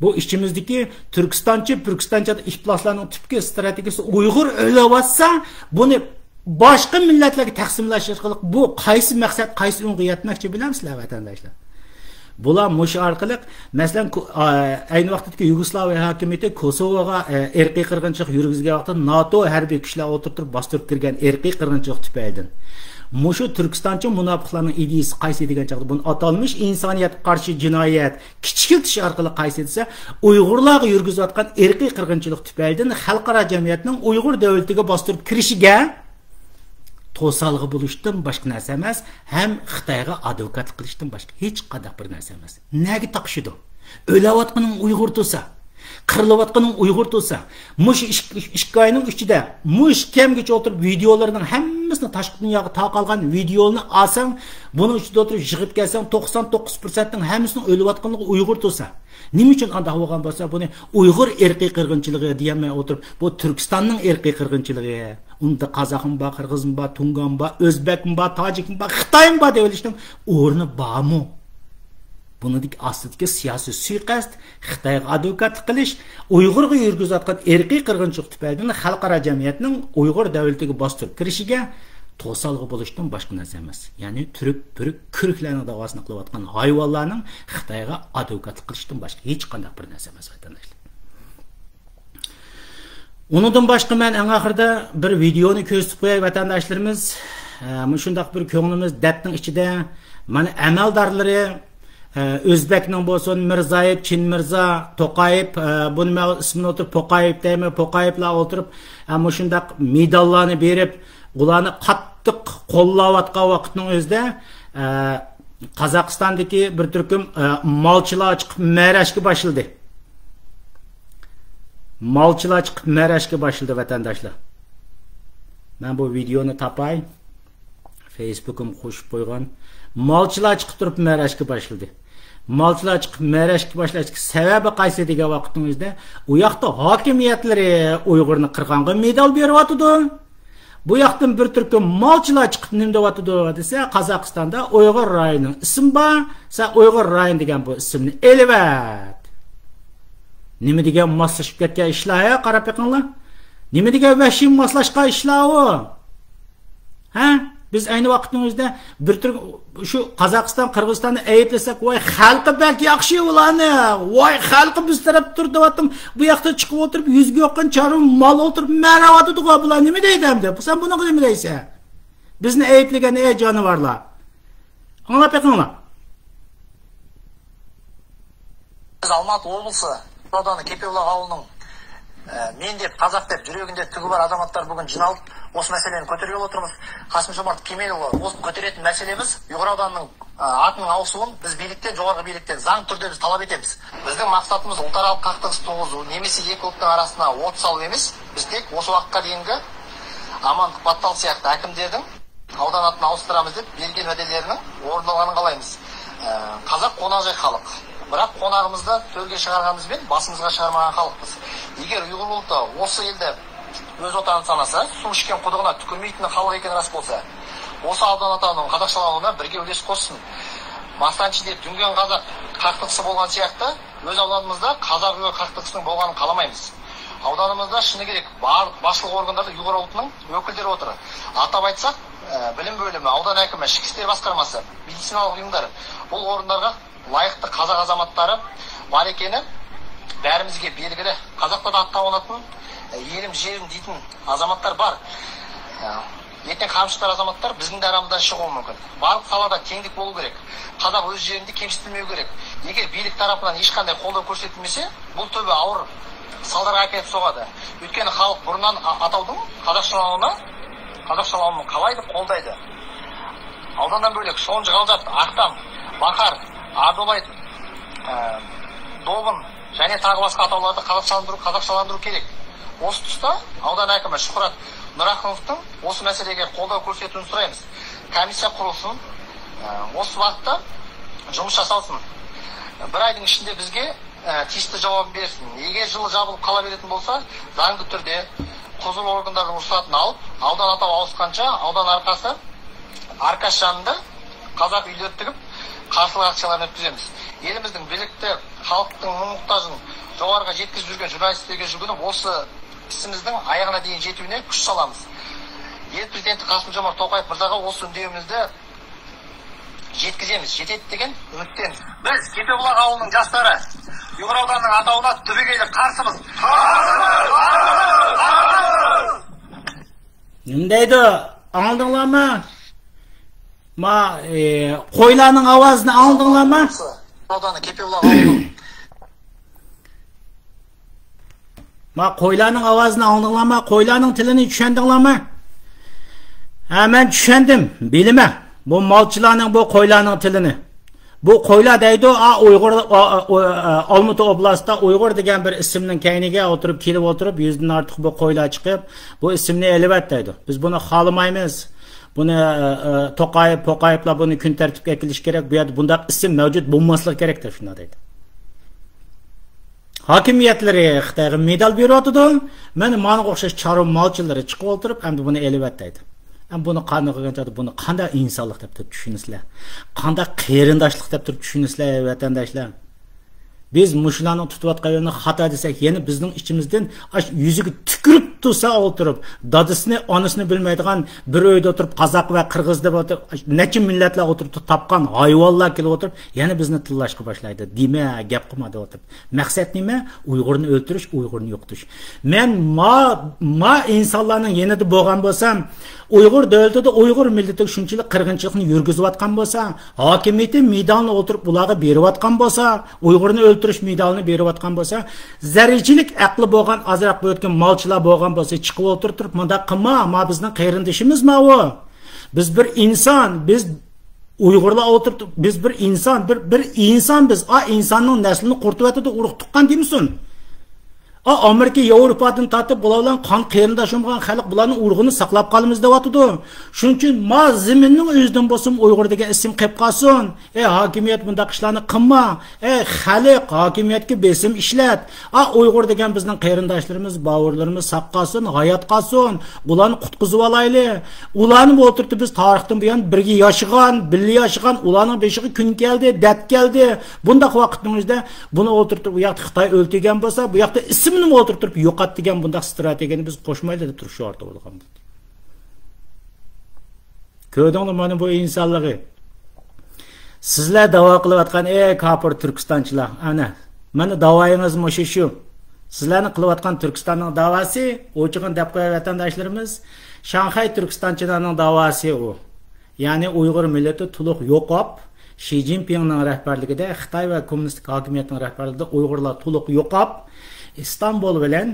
بۇ ئىچىمىزدىكى تۈركىستانچى، پۈركىستانچى ئىپلاسلارنىڭ تۈپكى ستراتېگىيىسى ئۇيغۇر ئۆلۈۋاتسا، بۇنى باشقا مىللەتلەرگە تەقسىملەش ئارقىلىق بۇ قايسى مەقسەت، قايسى ئوڭغا يەتمەكچى بىلەمسىلەر، ۋەتەنداشلار؟ بۇلار مۇشۇ ئارقىلىق، مەسىلەن، كو-، ئا، ئەينى ۋاقىتتىكى يۇگوسلاۋىيە ھاكىمىيىتى كوسوۋوغا، ئە، ئىرقىي قىرغىنچىلىق يۈرگۈزگەن ۋاقىتتا ناتو ھەربىي كۈچلەر ئولتۇرۇپ تۇرۇپ باستۇرۇپ كىرگەن ئىرقىي قىرغىنچىلىق تۈپەيلىدىن. مۇشۇ تۈركىستانچى مۇناپىقلارنىڭ ئىدىيىسى قايسى دېگەن چاغدا، بۇنى ئاتالمىش ئىنسانىيەتكە قارشى جىنايەت، كىچىكلىتىش ئارقىلىق قايسى دېسە، ئۇيغۇرلارغا يۈرگۈزۈۋاتقان ئىرقىي قىرغىنچىلىق تۈپەيلىدىن خەلقئارا جەمئىيەتنىڭ ئۇيغۇر دۆلىتىگە باستۇرۇپ كىرىشىگە توسالغۇ بولۇشتىن باشقا نەرسە ئەمەس، ھەم خىتايغا ئادۋوكاتلىق قىلىشتىن باشقا ھېچقانداق بىر نەرسە ئەمەس. نەگە تاقىشىدۇ؟ ئۆلۈۋاتقىنىڭ ئۇيغۇر تۇرسا، قىرىلىۋاتقىنىڭ ئۇيغۇر تۇرسا، مۇشۇ ئىككى، ئىككى ئاينىڭ ئىچىدە مۇشۇ كەمگىچە ئولتۇرۇپ ۋىدېئولىرىنىڭ ھەممىسىنى تاشقى دۇنياغا تارقالغان ۋىدېئولىنى ئالساڭ، بۇنىڭ ئىچىدە ئولتۇرۇپ يىغىپ كەلسەڭ، توقسان توققۇز پىرسەنتنىڭ ھەممىسىنىڭ ئۆلۈۋاتقانلىقى ئۇيغۇر تۇرسا، نېمە ئۈچۈن ئانداق بولغان بولسا، بۇنى ئۇيغۇر ئىرقىي قىرغىنچىلىقى دېيەلمەي ئولتۇرۇپ، بۇ تۈركىستاننىڭ ئىرقىي قىرغىنچىلىقى، ئۇندا قازاقمۇ بار، قىرغىزمۇ بار، تۇڭگانمۇ بار، ئۆزبەكمۇ بار، تاجىكمۇ بار، خىتايمۇ بار دەۋېلىشنىڭ ئورنى بارمۇ؟ بۇنىڭدىكى ئاستىدىكى سىياسىي سۇيىقەست، خىتايغا ئادۋوكاتلىق قىلىش، ئۇيغۇرغا يۈرگۈزۈۋاتقان ئىرقىي قىرغىنچىلىق تۈپەيلىدىن خەلقئارا جەمئىيەتنىڭ ئۇيغۇر دۆلىتىگە باستۇرۇپ كىرىشىگە توسالغۇ بولۇشتىن باشقا نەرسە ئەمەس. يەنى تۈرك، پۈرك، كۈركلەرنىڭ داۋاسىنى قىلىۋاتقان ھايۋانلارنىڭ خىتايغا ئادۋوكاتلىق قىلىشتىن باشقا ھېچقانداق بىر نەرسە ئەمەس، ۋەتەنداشلار. ئۇنىڭدىن باشقا، مەن ئەڭ ئاخىرىدا بىر ۋىدېئونى كۆرسىتىپ قوياي، ۋەتەنداشلىرىمىز. ئە، مۇشۇنداق بىر كۆڭلىمىز دەردنىڭ ئىچىدە، مانا، ئەمەلدارلىرى، ئە، ئۆزبەكنىڭ بولسۇن، مىرزايېف، چىن مىرزا، توقايېف، ئە، بۇنى مەن ئىسمىنى ئولتۇرۇپ پوقايېف دەيمەن، پوقايېفلار ئولتۇرۇپ، ئە، مۇشۇنداق مېداللارنى بېرىپ، ئۇلارنى قاتتىق قوللاۋاتقان ۋاقىتنىڭ ئۆزىدە، ئە، قازاقىستاندىكى بىر تۈركۈم، ئە، مالچىلار چىقىپ مەرەشكە باشلىدى. مالچىلار چىقىپ مەرەشكە باشلىدى، ۋەتەنداشلار. مەن بۇ ۋىدېئونى تاپاي. فېيسبۇكۇم قوشۇپ قويغان. مالچىلار چىقىپ تۇرۇپ مەرەشكە باشلىدى. مالچىلار چىقىپ مەرەشكە باشلاشتىكى سەۋەبى قايسى دېگەن ۋاقىتنىڭ ئۆزىدە، ئۇ ياقتا ھاكىمىيەتلىرى ئۇيغۇرنى قىرغانغا مېدال بېرىۋاتىدۇ. بۇ ياقتىن بىر تۈركۈم مالچىلار چىقىپ نېمە دەۋاتىدۇ دېسە، قازاقىستاندا ئۇيغۇر رايونىنىڭ ئىسمى بار، سەن ئۇيغۇر رايونى دېگەن بۇ ئىسىمنى ئېلىۋەت. نېمە دېگەن ماسلىشىپ كەتكەن ئىشلار ھە، قاراپ بېقىڭلار. نېمە دېگەن ۋەھشىي ماسلاشقان ئىشلار ئۇ. ھە؟ بىز ئەينى ۋاقىتنىڭ ئۆزىدە بىر تۈر شۇ قازاقىستان، قىرغىزىستاننى ئەيىبلىسەك، ۋاي خەلقى بەك ياخشى ئۇلارنى، ۋاي خەلقى بىز تەرەپتە تۇر دەۋاتتىم. بۇ ياقتا چىقىپ ئولتۇرۇپ، يۈزگە يوققان چارۋا مال ئولتۇرۇپ مەرەۋاتىدىغۇ بۇلار، نېمە دەيدۇ ئەمدى؟ سەن بۇنىڭغا نېمە دەيسەن؟ بىزنى ئەيىبلىگەن، ئەي جانىۋارلار. ئاڭلاپ بېقىڭلار. بىز ئالماتا ئوبلىسى، ئۇيغۇر ئاۋدانى كېپىۋالاق ئاۋۇلىنىڭ، ئە، مەن دەپ، قازاق دەپ، يۈرىكىدە تۈگى بار ئاداملار بۈگۈن جىينىلىپ، ئۇشۇ مەسىلىنى كۆتۈرگىلى ئولتۇرىمىز. قاسىم جومارت كېمالۇلى، ئۇشۇ كۆتۈرگەن مەسىلىمىز ئۇيغۇر ئاۋدانىنىڭ، ئە، ئاتىنىڭ ئاۋۇشۇۋىنى بىز بىرلىكتە، جوغارغى بىرلىكتە زاڭ تۈردە بىز تەلەپ ئېتىمىز. بىزنىڭ مەقسىتىمىز ئۇلترا خەلق قاقتىغۇسى تۇرغۇزۇۋ، نېمىسى ئېكىلىپنىڭ ئاراسىدا ئوت سالىۋ ئېمىس. بىز تەك ئۇشۇ ۋاقىتقا دېگىنگە ئامان باتتال سىياقتا ھاكىم دېدىڭ. ئاۋدان ئاتىنى ئاۋۇشتۇرىمىز دەپ بەرگەن ۋەدىلىرىنىڭ ئورۇندالغانلىقىنى قالايمىز. ئە، قازاق قوناق جاي خەلق. بىراق قونىقىمىزنى تۆرگە چىقارغىنىمىز بىلەن باشىمىزغا چىقارمىغان خەلقمىز. ئەگەر ئۇيغۇر بولۇپ تا ئۇشۇ يەردە ئۆز ۋەتىنىنى سانىسا، سۇ ئىچكەن قۇدۇقىنى تۈكۈرمەيدىغان خەلق ئىكەنلىكى راست بولسا، ئۇشۇ ئاۋدان ئاتىنىڭ قازاقچىلىقىنى بىرگە ئۈلۈش قوشسۇن. ماسلانچى دەپ دۈڭگەن قازاق قاقتىغۇسى بولغان سىياقتا، ئۆز ئاۋدانىمىزدا قازاق قاقتىغۇسىنىڭ بولغانلىقىنى قالىمايمىز. ئاۋدانىمىزدا شۇنى كېرەك، بارلىق باشلىق ئورگانلاردا ئۇيغۇر ئاۋۇلىنىڭ ۋەكىللىرى ئولتۇرىدۇ. ئاتاپ ئېيتساق، ئە، بىلىم بۆلۈمى، ئاۋدان ھاكىمى، ئىچكى ئىشلار باشقارمىسى، مېدىتسىنالىق ئۇيۇملار، بۇ ئورۇنلارغا لايىقلىق قازاق ئازاماتلىرى بار ئىكەنلىكى بارىمىزغا بەلگىلىك. قازاقلاردا ئاتاپ ئولتۇرىدىغان، ئە، يېرىم جېرىم دەيدىغان ئازاماتلار بار. ئە، لېكىن قامچىلار ئازاماتلار بىزنىڭ دە ئارامىزدا چىقىۋى مۇمكىن. بارلىق ساھەلەردە تەڭلىك بولۇۋ كېرەك. قازاق ئۆز يېرىدە كەمسىتىلمىۋى كېرەك. ئەگەر بىرلىك تەرەپ بىلەن ھېچقانداق قولداۋ كۆرسەتمىسە، بۇ تۆۋە ئاغىر سالدارغا ئەكېلىپ سوغىدۇ. ئۆيتكەنى خەلق بۇرۇندىن ئا-، ئاتاۋدىن قازاقچىلىقنى، قازاقچىلىقنى قالايدۇ، قولدايدۇ. ئاۋداندىن بۆلەك، شونجى، غالجات، ئاقتام، باخار، ئادولايت، ئە، دوبۇن، يەنە تاغى باشقا ئاتاۋلارنى قازاقچىلاندۇرۇۋ، قازاقچىلاندۇرۇۋ كېرەك. ئۇشۇ تۇستا ئاۋدان ھاكىمى شۇھرات نۇراخۇنوۋدىن ئۇشۇ مەسىلىگە قولداۋ كۆرسىتىۋېتىشنى سورايمىز. كومىسسىيە قۇرۇلسۇن. ئە، ئۇشۇ ۋاقىتتا جۇمۇش ياسالسۇن. بىر ئاينىڭ ئىچىدە بىزگە، ئە، تىيىشلىك جاۋابىنى بەرسۇن. ئەگەر جىللا جاۋاب بولۇپ قالاۋېرىدىغان بولسا، زاڭگا تۈردە قوزۇل ئورگانلاردىن رۇخسەتنى ئېلىپ، ئاۋدان ئاتاپ ئاۋۇشقانچە ئاۋدان ئارقىسى ئارقاشاندا قازاق ئۆيلىرى تىكىپ، قارشىلىق ئاكسىيىلىرىنى ئۆتكۈزىمىز. ئېلىمىزنىڭ بىرلىكتە خەلقنىڭ مۇڭ موھتاجىنى جوغارغا يەتكۈزۈپ يۈرگەن ژۇرنالىستلارغا يۈگۈنۈپ، ئۇشۇ ئىسىمىزنىڭ ئايىغىنا دېگىن يېتىۋىنى كۈچ سالىمىز. ئېل پىرېزىدېنتى قاسىم جومارت توقايېف مىرزاغا ئۇشۇ ئۈندىۋىمىزنى يەتكۈزىمىز، يېتىدۇ دېگەن ئۈمىدتىمىز. بىز كېپىۋالاق ئاۋۇلىنىڭ ياشلىرى، ئۇيغۇر ئاۋدانىنىڭ ئاتاۋىغا تۈبىگەيلىك قارشىمىز. نېمە دەيدۇ؟ ئاڭلىدىڭلارمۇ؟ ما، ئى، قويلارنىڭ ئاۋازىنى ئاڭلىدىڭلارمۇ؟ ما، قويلارنىڭ ئاۋازىنى ئاڭلىدىڭلارمۇ؟ قويلارنىڭ تىلىنى چۈشەندىڭلارمۇ؟ ھە، مەن چۈشەندىم، بىلىمەن. بۇ مالچىلارنىڭ، بۇ قويلارنىڭ تىلىنى. بۇ قويلار دەيدۇ، ئا، ئۇيغۇر، ئا، ئا، ئۇ، ئا، ئالمۇتا ئوبلاستىدا ئۇيغۇر دېگەن بىر ئىسىمنىڭ كەينىگە ئولتۇرۇپ، كېلىپ ئولتۇرۇپ، يۈزدىن ئارتۇق بۇ قويلار چىقىپ، بۇ ئىسىمنى ئېلىۋەت دەيدۇ. بىز بۇنى خالىمايمىز. بۇنى، ئا، ئا، توقايېف، پوقايېفلار بۇنى كۈن تەرتىپكە ئەكېلىش كېرەك. بۇ يەردە بۇنداق ئىسىم مەۋجۇت بولماسلىقى كېرەك دەپ شۇنداق دەيدۇ. ھاكىمىيەتلىرى خىتايغا مېدال بېرىۋاتىدۇ. مانا ماڭا ئوخشاش چارۋا مالچىلىرى چىقىپ ئولتۇرۇپ، ئەمدى بۇنى ئېلىۋەت دەيدۇ. ئەمدى بۇنى قانداق قىلغان چاغدا بۇنى قانداق ئىنسانلىق دەپ تۇرۇپ چۈشىنىسىلەر؟ قانداق قېرىنداشلىق دەپ تۇرۇپ چۈشىنىسىلەر، ۋەتەنداشلار؟ بىز مۇشۇلارنىڭ تۇتۇۋاتقان يولىنى خاتا دېسەك، يەنە بىزنىڭ ئىچىمىزدىن ئاش يۈزىگە تۈكۈرۈپ تۇرسا ئولتۇرۇپ، دادىسىنى، ئانىسىنى بىلمەيدىغان، بىر ئۆيدە ئولتۇرۇپ، قازاق ۋە قىرغىز دەپ ئولتۇرۇپ، نەچچە مىللەتلەر ئولتۇرۇپ تاپقان ھايۋانلار كېلىپ ئولتۇرۇپ، يەنە بىزنى تىللاشقا باشلايدۇ. دېمە، گەپ قىلما دەپ ئولتۇرۇپ. مەقسەت نېمە؟ ئۇيغۇرنى ئۆلتۈرۈش، ئۇيغۇرنى يوقىتىش. مەن ما، ما ئىنسانلارنىڭ يېنىدا بولغان بولسام، ئۇيغۇر دۆلىتىدە ئۇيغۇر مىللىتىگە شۇنچىلىك قىرغىنچىلىقنى يۈرگۈزۈۋاتقان بولسا، ھاكىمىيىتى مېدالنى ئولتۇرۇپ ئۇلارغا بېرىۋاتقان بولسا، ئۇيغۇرنى ئۆلتۈرۈش مېدالىنى بېرىۋاتقان بولسا، زەررىچىلىك ئەقلى بولغان، ئازراق بۆتكە مالچىلار بولغان بولسا، چىقىپ ئولتۇرۇپ تۇرۇپ، مۇنداق قىلما، ما بىزنىڭ قېرىندىشىمىز ماۋۇ. بىز بىر ئىنسان، بىز ئۇيغۇرلار ئولتۇرۇپ، بىز بىر ئىنسان، بىر، بىر ئىنسان بىز. ئا، ئىنساننىڭ نەسلىنى قۇرۇتۇۋەتىدۇ، ئۇرۇق تۇغقان دېمىسۇن. ئا، ئامېرىكا، ياۋروپادىن تارتىپ بۇلار بىلەن قان قېرىنداش بولغان خەلق، بۇلارنىڭ ئۇرۇقىنى ساقلاپ قالىمىز دەۋاتىدۇ. شۇنىڭ ئۈچۈن ما زېمىننىڭ ئۆزىدىن بولسىمۇ ئۇيغۇر دېگەن ئىسىم قېلىپ قالسۇن. ئەي ھاكىمىيەت، بۇنداق ئىشلارنى قىلما. ئەي خەلق، ھاكىمىيەتكە بېسىم ئىشلەت. ئا، ئۇيغۇر دېگەن بىزنىڭ قېرىنداشلىرىمىز، باۋۇرلىرىمىز ساق قالسۇن، ھايات قالسۇن. ئۇلارنى قۇتقۇزۇۋالايلى. ئۇلارنى ئولتۇرتۇپ بىز تارىختىن بۇيان بىرگە ياشىغان، بىللە ياشىغان، ئۇلارنىڭ بېشىغا كۈن كەلدى، دەرد كەلدى. بۇنداق ۋاقىتنىڭ ئۆزىدە بۇنى ئولتۇرتۇپ، ئۇ ياقتا خىتاي ئۆلتۈرگەن بولسا، بۇ ياقتا ئىسىمنىمۇ ئولتۇرتۇپ يوقات دېگەن بۇنداق ستراتېگىيەنى بىز قوشمايلى دەپ تۇرۇش شورتى بولغان بولدى. كۆردۈڭلارمۇ مانا بۇ ئىنسانلىقى؟ سىزلەر داۋا قىلىۋاتقان، ئەي كاپىر تۈركىستانچىلار، ئەنە، مانا داۋايىڭىز مۇشۇ شۇ. سىزلەرنىڭ قىلىۋاتقان تۈركىستاننىڭ داۋاسى، ئوچۇقىنى دەپ قوياي ۋەتەنداشلىرىمىز، شاڭخەي تۈركىستانچىلارنىڭ داۋاسى ئۇ. يەنى ئۇيغۇر مىللىتى تولۇق يوقاپ، شى جىنپىڭنىڭ رەھبەرلىكىدە، خىتاي ۋە كوممۇنىستىك ھاكىمىيەتنىڭ رەھبەرلىكىدە ئۇيغۇرلار تولۇق يوقاپ، ئىستانبۇل بىلەن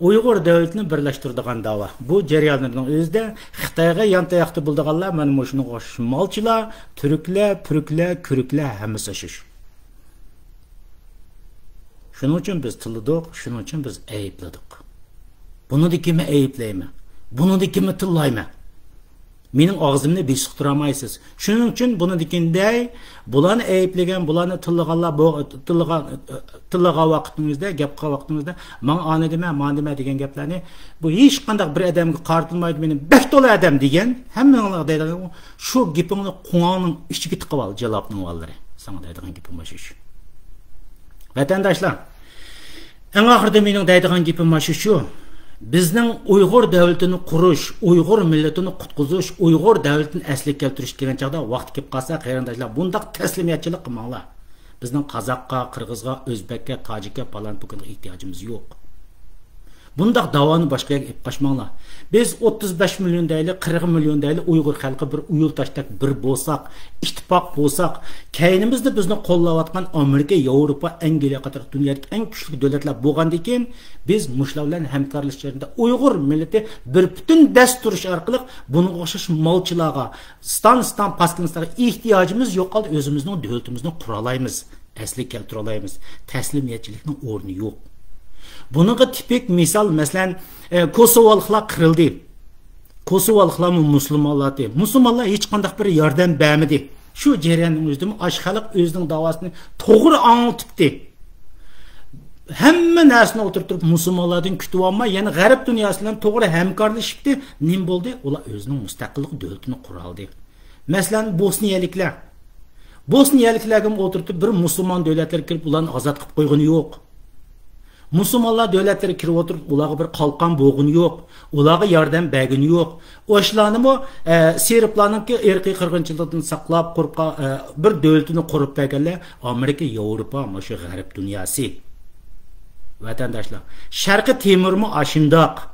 ئۇيغۇر دۆلىتىنى بىرلەشتۈرىدىغان داۋا. بۇ جەريانلارنىڭ ئۆزىدە خىتايغا يانتاياقتا بولىدىغانلار مانا مۇشۇنىڭغا ئوخشاش مالچىلار، تۈركلەر، پۈركلەر، كۈركلەر ھەممىسى ئوخشاش. شۇنىڭ ئۈچۈن بىز تىللىدۇق، شۇنىڭ ئۈچۈن بىز ئەيىبلىدۇق. بۇنىدىكىنمۇ ئەيىبلەيمەن، بۇنىدىكىنمۇ تىللايمەن. مېنىڭ ئاغزىمنى بېسىق تۇرالمايسىز. شۇنىڭ ئۈچۈن بۇنىدىكىن دەي، بۇلارنى ئەيىبلىگەن، بۇلارنى تىللىغانلار، بۇ، تىللىغان، تىللىغان ۋاقتىڭىزدا، گەپ قىلغان ۋاقتىڭىزدا، ماڭا ئانى دېمە، مانى دېمە دېگەن گەپلەرنى، بۇ ھېچقانداق بىر ئادەمگە قارىتىلمايدۇ، مېنى بەك تولا ئادەم دېگەن، ھەممىڭلارغا دەيدىغان، شۇ گېپىڭنى قوڭۇڭنىڭ ئىچىگە تىقىۋال، جالاپنىڭ بالىلىرى. ساڭا دەيدىغان گېپىم مۇشۇ شۇ. ۋەتەنداشلار، ئەڭ ئاخىرىدا مېنىڭ دەيدىغان گېپىم مانا شۇ، شۇ. بىزنىڭ ئۇيغۇر دۆلىتىنى قۇرۇش، ئۇيغۇر مىللىتىنى قۇتقۇزۇش، ئۇيغۇر دۆلىتىنى ئەسلىگە كەلتۈرۈش كەلگەن چاغدا ۋاقتى كېلىپ قالسا، قېرىنداشلار، بۇنداق تەسلىمىيەتچىلىك قىلماڭلار. بىزنىڭ قازاققا، قىرغىزغا، ئۆزبەككە، تاجىككە، پالان پۇكىنغا ئېھتىياجىمىز يوق. بۇنداق داۋانى باشقا يەرگە ئېلىپ قاچماڭلار. بىز ئوتتۇز بەش مىليون دەيلى، قىرىق مىليون دەيلى، ئۇيغۇر خەلقى بىر ئۇيۇل تاشتەك بىر بولساق، ئىتتىپاق بولساق، كەينىمىزدە بىزنى قوللاۋاتقان ئامېرىكا، ياۋروپا، ئەنگلىيە قاتارلىق دۇنيادىكى ئەڭ كۈچلۈك دۆلەتلەر بولغاندىكىن، بىز مۇشۇلار بىلەن ھەمكارلىشىش جەريانىدا ئۇيغۇر مىللىتى بىر پۈتۈن دەس تۇرۇش ئارقىلىق بۇنىڭغا ئوخشاش مالچىلارغا، ستان، ستان، پاسكىنىستانغا ئېھتىياجىمىز يوق ھالدا ئۆزىمىزنىڭ دۆلىتىمىزنى قۇرالايمىز. ئەسلىگە كەلتۈرەلەيمىز. تەسلىمىيەتچىلىكنىڭ ئورنى يوق. بۇنىڭغا تىپىك مىسال، مەسىلەن، ئە، كوسوۋالىقلار قىرىلدى. كوسوۋالىقلارمۇ مۇسۇلمانلاردى. مۇسۇلمانلار ھېچقانداق بىر ياردەم بەرمىدى. شۇ جەرياننىڭ ئۆزىدىمۇ ئاشۇ خەلق ئۆزىنىڭ داۋاسىنى توغرا ئاڭلىتىپتى. ھەممە نەرسىنى ئولتۇرتۇپ مۇسۇلمانلاردىن كۈتۈۋالماي، يەنە غەرب دۇنياسى بىلەن توغرا ھەمكارلىشىپتى. نېمە بولدى؟ ئۇلار ئۆزىنىڭ مۇستەقىللىق دۆلىتىنى قۇرالدى. مەسىلەن، بوسنىيەلىكلەر. بوسنىيەلىكلەرگىمۇ ئولتۇرتۇپ بىر مۇسۇلمان دۆلەتلەر كىرىپ ئۇلارنى ئازاد قىلىپ قويغىنى يوق. مۇسۇلمانلار دۆلەتلىرى كىرىپ ئولتۇرۇپ ئۇلارغا بىر قالقان بولغىنى يوق. ئۇلارغا ياردەم بەرگىنى يوق. ئاشۇلارنىمۇ، ئە، سېربلارنىڭكى ئىرقىي قىرغىنچىلىقىدىن ساقلاپ، قۇرۇپ قا-، ئە، بىر دۆلىتىنى قۇرۇپ بەرگەنلەر ئامېرىكا، ياۋروپا، مۇشۇ غەرب دۇنياسى. ۋەتەنداشلار، شەرقىي تىمۇرمۇ ئاشۇنداق.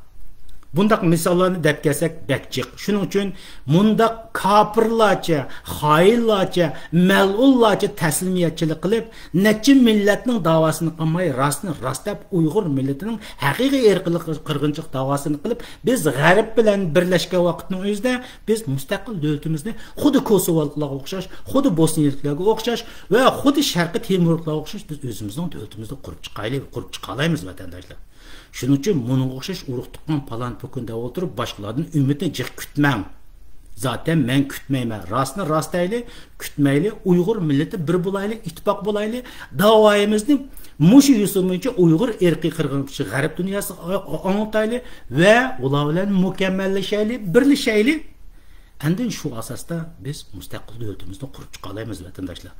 بۇنداق مىساللارنى دەپ كەلسەك بەك جىق. شۇنىڭ ئۈچۈن مۇنداق كاپىرلارچە، خائىنلارچە، مەلئۇنلارچە تەسلىمىيەتچىلىك قىلىپ، نەچچە مىللەتنىڭ داۋاسىنى قىلماي، راستنى راست دەپ، ئۇيغۇر مىللىتىنىڭ ھەقىقىي ئىرقىي قىرغىنچىلىق داۋاسىنى قىلىپ، بىز غەرب بىلەن بىرلەشكەن ۋاقىتنىڭ ئۆزىدە بىز مۇستەقىل دۆلىتىمىزنى خۇددى كوسوۋولۇقلارغا ئوخشاش، خۇددى بوسنىيەلىكلەرگە ئوخشاش ۋە خۇددى شەرقىي تىمۇرلۇقلارغا ئوخشاش بىز ئۆزىمىزنىڭ دۆلىتىمىزنى قۇرۇپ چىقايلى، قۇرۇپ چىقالايمىز، ۋەتەنداشلار. شۇنىڭ ئۈچۈن مۇنىڭغا ئوخشاش ئۇرۇق تۇغقان پالان پوكۇن دەپ ئولتۇرۇپ، باشقىلاردىن ئۈمىدنى جىق كۈتمەڭ. زاتەن مەن كۈتمەيمەن. راستنى راست دەيلى، كۈتمەيلى، ئۇيغۇر مىللىتى بىر بولايلى، ئىتتىپاق بولايلى، داۋايىمىزنى مۇشۇ يوسۇن بويىچە ئۇيغۇر ئىرقىي قىرغىنچىلىقى غەرب دۇنياسىغا ئاڭلىتايلى ۋە ئۇلار بىلەن مۇكەممەللىشەيلى، بىرلىشەيلى. ئاندىن شۇ ئاساستا بىز مۇستەقىل دۆلىتىمىزنى قۇرۇپ چىقالايمىز، ۋەتەنداشلار.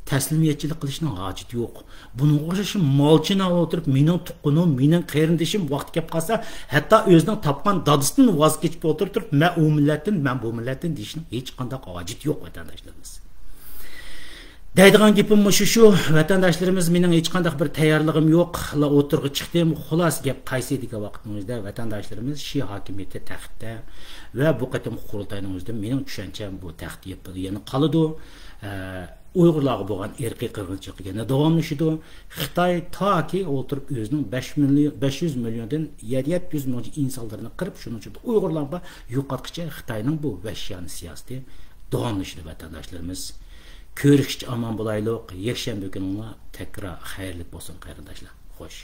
تەسلىمىيەتچىلىك قىلىشنىڭ ھاجىتى يوق. بۇنىڭغا ئوخشاش مالچىنى ئولتۇرۇپ، مېنىڭ تۇغقىنىم، مېنىڭ قېرىندىشىم، ۋاقتى كەپ قالسا، ھەتتا ئۆزىنىڭ تاپقان دادىسىدىن ۋاز كېچىپ ئولتۇرۇپ، مەن ئۇ مىللەتتىن، مەن بۇ مىللەتتىن دېيىشنىڭ ھېچقانداق ھاجىتى يوق، ۋەتەنداشلىرىمىز. دەيدىغان گېپىم مۇشۇ شۇ، ۋەتەنداشلىرىمىز، مېنىڭ ھېچقانداق بىر تەييارلىقىم يوق، لا ئوتتۇرىغا چىقتىم. خۇلاسە گەپ قايسى دېگەن ۋاقىتنىڭ ئۆزىدە، ۋەتەنداشلىرىمىز، شى ھاكىمىيىتى تەختتە ۋە بۇ قېتىمقى قۇرۇلتاينىڭ ئۆزىدە مېنىڭ چۈشەنچەم بۇ تەخت يېپىلغا يەنە قالىدۇ. ئە، ئۇيغۇرلارغا بولغان ئىرقىي قىرغىنچىلىقى يەنە داۋاملىشىدۇ. خىتاي تاكى ئولتۇرۇپ ئۆزىنىڭ بەش مىليون، بەش يۈز مىليوندىن يەتتە يۈز مىليون ئىنسانلىرىنى قىرىپ، شۇنىڭ ئىچىدە ئۇيغۇرلار بار، يوقاتقىچە خىتاينىڭ بۇ ۋەھشىيانە سىياسىتى داۋاملىشىدۇ، ۋەتەنداشلىرىمىز. كۆرۈشكىچە ئامان بولايلۇق. يەكشەنبە كۈنۈڭلار تەكرار خەيرلىك بولسۇن، قېرىنداشلار. خوش.